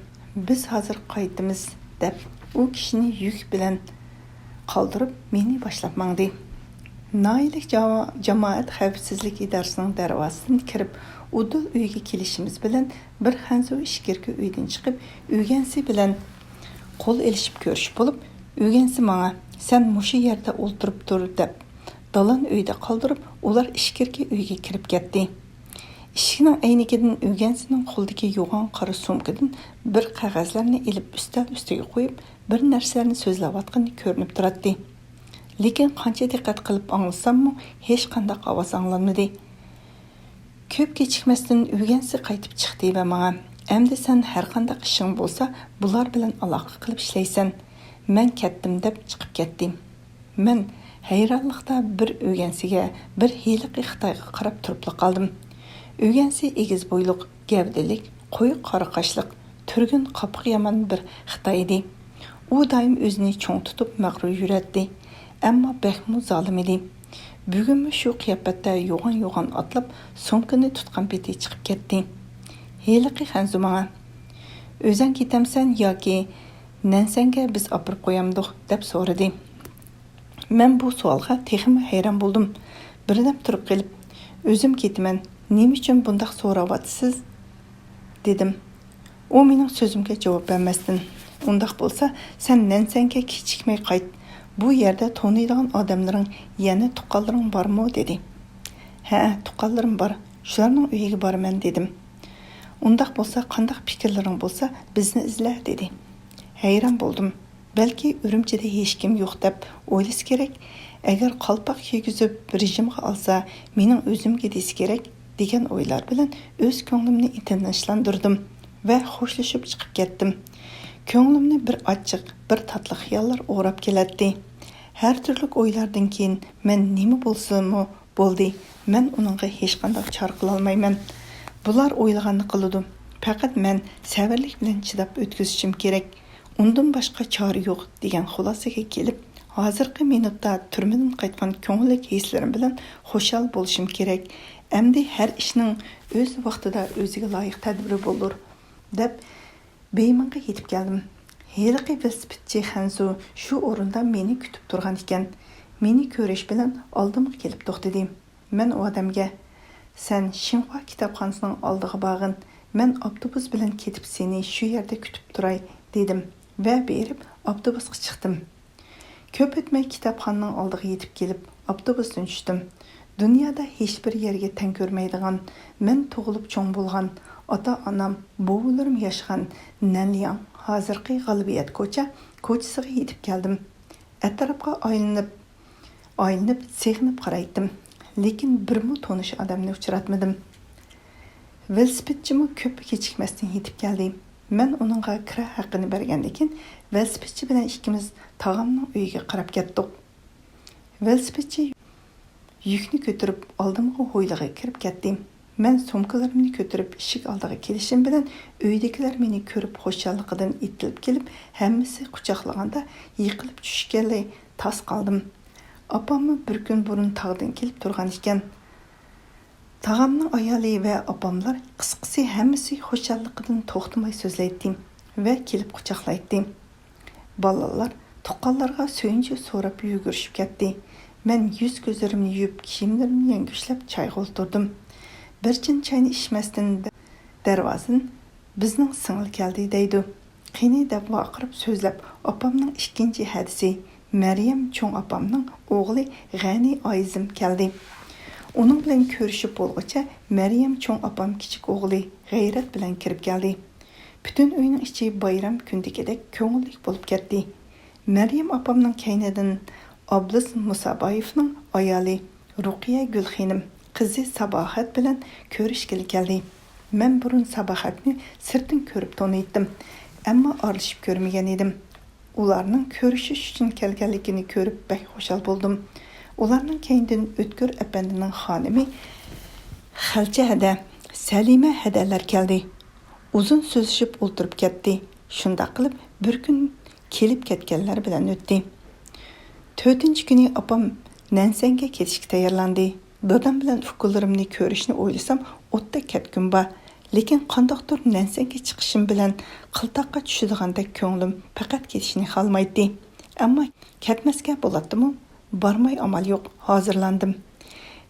بىز ھازىر قايتىمىز» دەپ، ئۇ كىشىنى يۈك بىلەن قالدۇرۇپ، مېنى باشلاپ ماڭدى. ناھىيەلىك جاما-، جامائەت خەۋپسىزلىك ئىدارىسىنىڭ دەرۋازىسىدىن كىرىپ، ئۇدۇل ئۆيگە كېلىشىمىز بىلەن، بىر خەنزۇ ئىچكىرىكى ئۆيدىن چىقىپ، ئۆگەنسى بىلەن قول ئېلىشىپ كۆرۈشۈپ بولۇپ، ئۆگەنسى ماڭا، «سەن مۇشۇ يەردە ئولتۇرۇپ تۇر» دەپ، دالان ئۆيدە قالدۇرۇپ، ئۇلار ئىچكىرىكى ئۆيگە كىرىپ كەتتى. ئىشىكنىڭ ئەينىكىدىن ئۆگەنسىنىڭ قولىدىكى يوغان قارا سومكىدىن بىر قەغەزلەرنى ئېلىپ ئۈستەل ئۈستىگە قويۇپ، بىر نەرسىلەرنى سۆزلەۋاتقىنى كۆرۈنۈپ تۇراتتى. لېكىن قانچە دىققەت قىلىپ ئاڭلىساممۇ، ھېچقانداق ئاۋاز ئاڭلانمىدى. كۆپ كېچىكمەستىن ئۆگەنسى قايتىپ چىقتى ۋە ماڭا، «ئەمدى سەن ھەرقانداق ئىشىڭ بولسا، بۇلار بىلەن ئالاقە قىلىپ ئىشلەيسەن. مەن كەتتىم» دەپ چىقىپ كەتتى. مەن ھەيرانلىقتا بىر ئۆگەنسىگە، بىر ھېلىقى خىتايغا قاراپ تۇرۇپلا قالدىم. ئۆگەنسى ئېگىز بويلۇق، گەۋدىلىك، قويۇق قارا قاشلىق، تۈرگۈن قاپىقى يامان بىر خىتاي ئىدى. ئۇ دائىم ئۆزىنى چوڭ تۇتۇپ مەغرۇر يۈرەتتى، ئەمما بەكمۇ زالىم ئىدى. بۈگۈنمۇ شۇ قىياپەتتە يوغان-يوغان ئاتلاپ، سومكىنى تۇتقان پېتى چىقىپ كەتتى. ھېلىقى خەنزۇ ماڭا، «ئۆزەڭ كېتەمسەن ياكى نەنسەڭگە بىز ئاپىرىپ قويامدۇق؟» دەپ سورىدى. مەن بۇ سوئالغا تېخىمۇ ھەيران بولدۇم. بىردەم تۇرۇپ قېلىپ، «ئۆزۈم كېتىمەن، نېمە ئۈچۈن بۇنداق سوراۋاتىسىز؟» دېدىم. ئۇ مېنىڭ سۆزۈمگە جاۋاب بەرمەستىن، «ئۇنداق بولسا، سەن نەنسەڭگە كېچىكمەي قايت. بۇ يەردە تونۇيدىغان ئادەملىرىڭ، يەنى تۇغقانلىرىڭ بارمۇ؟» دېدى. «ھەئە، تۇغقانلىرىم بار. شۇلارنىڭ ئۆيىگە بارىمەن» دېدىم. «ئۇنداق بولسا، قانداق پىكىرلىرىڭ بولسا، بىزنى ئىزلە» دېدى. ھەيران بولدۇم. بەلكى ئۈرۈمچىدە ھېچكىم يوق دەپ ئويلىسا كېرەك، ئەگەر قالپاق كىيگۈزۈپ رېجىمغا ئالسا، مېنىڭ ئۆزۈمگە دېسە كېرەك، دېگەن ئويلار بىلەن ئۆز كۆڭلۈمنى تىنچلاندۇردۇم ۋە خوشلىشىپ چىقىپ كەتتىم. كۆڭلۈمنى بىر ئاچچىق، بىر تاتلىق خىياللار ئوراپ كېلەتتى. ھەر تۈرلۈك ئويلاردىن كېيىن مەن نېمە بولسىمۇ بولدى، مەن ئۇنىڭغا ھېچقانداق چارە قىلالمايمەن. بۇلار ئويلىغاننى قىلىدۇ. پەقەت مەن سەۋرلىك بىلەن چىداپ ئۆتكۈزۈشۈم كېرەك. ئۇندىن باشقا چارە يوق، دېگەن خۇلاسىگە كېلىپ، ھازىرقى مىنۇتتا تۈرمىدىن قايتقان كۆڭۈللۈك ھېسلىرىم بىلەن خۇشال بولۇشۇم كېرەك. ئەمدى ھەر ئىشنىڭ ئۆز ۋاقتىدا ئۆزىگە لايىق تەدبىرى بولۇر، دەپ بېيمىڭغا يېتىپ كەلدىم. ھېلىقى ۋېلىسىپىتچى خەنزۇ شۇ ئورۇندا مېنى كۈتۈپ تۇرغان ئىكەن. مېنى كۆرۈش بىلەن ئالدىمغا كېلىپ توختىدى. مەن ئۇ ئادەمگە، «سەن شىنخۇا كىتابخانىسىنىڭ ئالدىغا بارغىن، مەن ئاپتوبۇس بىلەن كېتىپ سېنى شۇ يەردە كۈتۈپ تۇراي» دېدىم ۋە بېرىپ ئاپتوبۇسقا چىقتىم. كۆپ ئۆتمەي كىتابخانىنىڭ ئالدىغا يېتىپ كېلىپ، ئاپتوبۇستىن چۈشتۈم. دۇنيادا ھېچبىر يەرگە تەڭ كۆرمەيدىغان، مەن تۇغۇلۇپ چوڭ بولغان، ئاتا-ئانام، بوۋىلىرىم ياشىغان نەنلياڭ، ھازىرقى غالىبىيەت كوچا، كوچىسىغا يېتىپ كەلدىم. ئەتراپقا ئايلىنىپ، ئايلىنىپ سېغىنىپ قارايتتىم، لېكىن بىرمۇ تونۇش ئادەمنى ئۇچراتمىدىم. ۋېلىسىپىتچىمۇ كۆپ كېچىكمەستىن يېتىپ كەلدى. مەن ئۇنىڭغا كىرا ھەققىنى بەرگەندىن كېيىن، ۋېلىسىپىتچى بىلەن ئىككىمىز تاغامنىڭ ئۆيىگە قاراپ كەتتۇق. ۋېلىسىپىتچى يۈكنى كۆتۈرۈپ، ئالدىمغا ھويلىغا كىرىپ كەتتى. مەن سومكىلىرىمنى كۆتۈرۈپ ئىشىك ئالدىغا كېلىشىم بىلەن، ئۆيدىكىلەر مېنى كۆرۈپ خۇشاللىقىدىن ئېتىلىپ كېلىپ، ھەممىسى قۇچاقلىغاندا يىقىلىپ چۈشكەنلەي تاس قالدىم. ئاپاممۇ بىر كۈن بۇرۇن تاغدىن كېلىپ تۇرغان ئىكەن. تاغامنىڭ ئايالى ۋە ئاپاملار، قىسقىسى، ھەممىسى خۇشاللىقىدىن توختىماي سۆزلەيتتى ۋە كېلىپ قۇچاقلايتتى. بالىلار تۇغقانلارغا سۆيۈنچى سوراپ يۈگۈرۈشۈپ كەتتى. مەن يۈز-كۆزلىرىمنى يۇيۇپ، كىيىملىرىمنى يەڭگۈشلەپ چايغا ئولتۇردۇم. بىر چىن چاينى ئىچمەستىن دەرۋازىدىن، «بىزنىڭ سىڭىل كەلدى» دەيدۇ. «قېنى» دەپ ۋارقىراپ سۆزلەپ، ئاپامنىڭ ئىككىنچى ھەدىسى، مەريەم چوڭ ئاپامنىڭ ئوغلى غەنى ئايىزىم كەلدى. ئۇنىڭ بىلەن كۆرۈشۈپ بولغۇچە، مەريەم چوڭ ئاپام كىچىك ئوغلى غەيرەت بىلەن كىرىپ كەلدى. پۈتۈن ئۆينىڭ ئىچى بايرام كۈندىكىدەك كۆڭۈللۈك بولۇپ كەتتى. مەريەم ئاپامنىڭ كەينىدىن ئابلىز مۇسابايېۋنىڭ ئايالى رۇقىيە گۈل خېنىم، قىزى ساباھەت بىلەن كۆرۈشكىلى كەلدى. مەن بۇرۇن ساباھەتنى سىرتتىن كۆرۈپ تونۇيتتىم، ئەمما ئارىلىشىپ كۆرمىگەن ئىدىم. ئۇلارنىڭ كۆرۈشۈش ئۈچۈن كەلگەنلىكىنى كۆرۈپ بەك خۇشال بولدۇم. ئۇلارنىڭ كەينىدىن ئۆتكۈر ئەپەندىنىڭ خانىمى خەلچە ھەدە، سەلىمە ھەدەلەر كەلدى. ئۇزۇن سۆزلىشىپ ئولتۇرۇپ كەتتى. شۇنداق قىلىپ بىر كۈن كېلىپ كەتكەنلەر بىلەن ئۆتتى. تۆتىنچى كۈنى ئاپام نەنسەنگە كېتىشكە تەييارلاندى. دادام بىلەن ئۇكىلىرىمنى كۆرۈشنى ئويلىسام، ئوتتەك كەتكۈم بار. لېكىن قانداقتۇر نەنسەنگە چىقىشىم بىلەن قىلتاققا چۈشىدىغاندەك كۆڭلۈم پەقەت كېتىشنى خالىمايتتى. ئەمما كەتمەسكە بولاتتىمۇ؟ بارماي ئامال يوق، ھازىرلاندىم.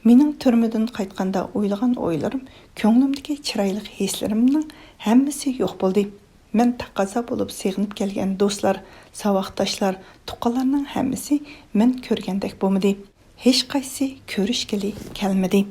مېنىڭ تۈرمىدىن قايتقاندا ئويلىغان ئويلىرىم، كۆڭلۈمدىكى چىرايلىق ھېسلىرىمنىڭ ھەممىسى يوق بولدى. مەن تەقەززا بولۇپ سېغىنىپ كەلگەن دوستلار، ساۋاقداشلار، تۇغقانلارنىڭ ھەممىسى مەن كۆرگەندەك بولمىدى. ھېچقايسىسى كۆرۈشكىلى كەلمىدى.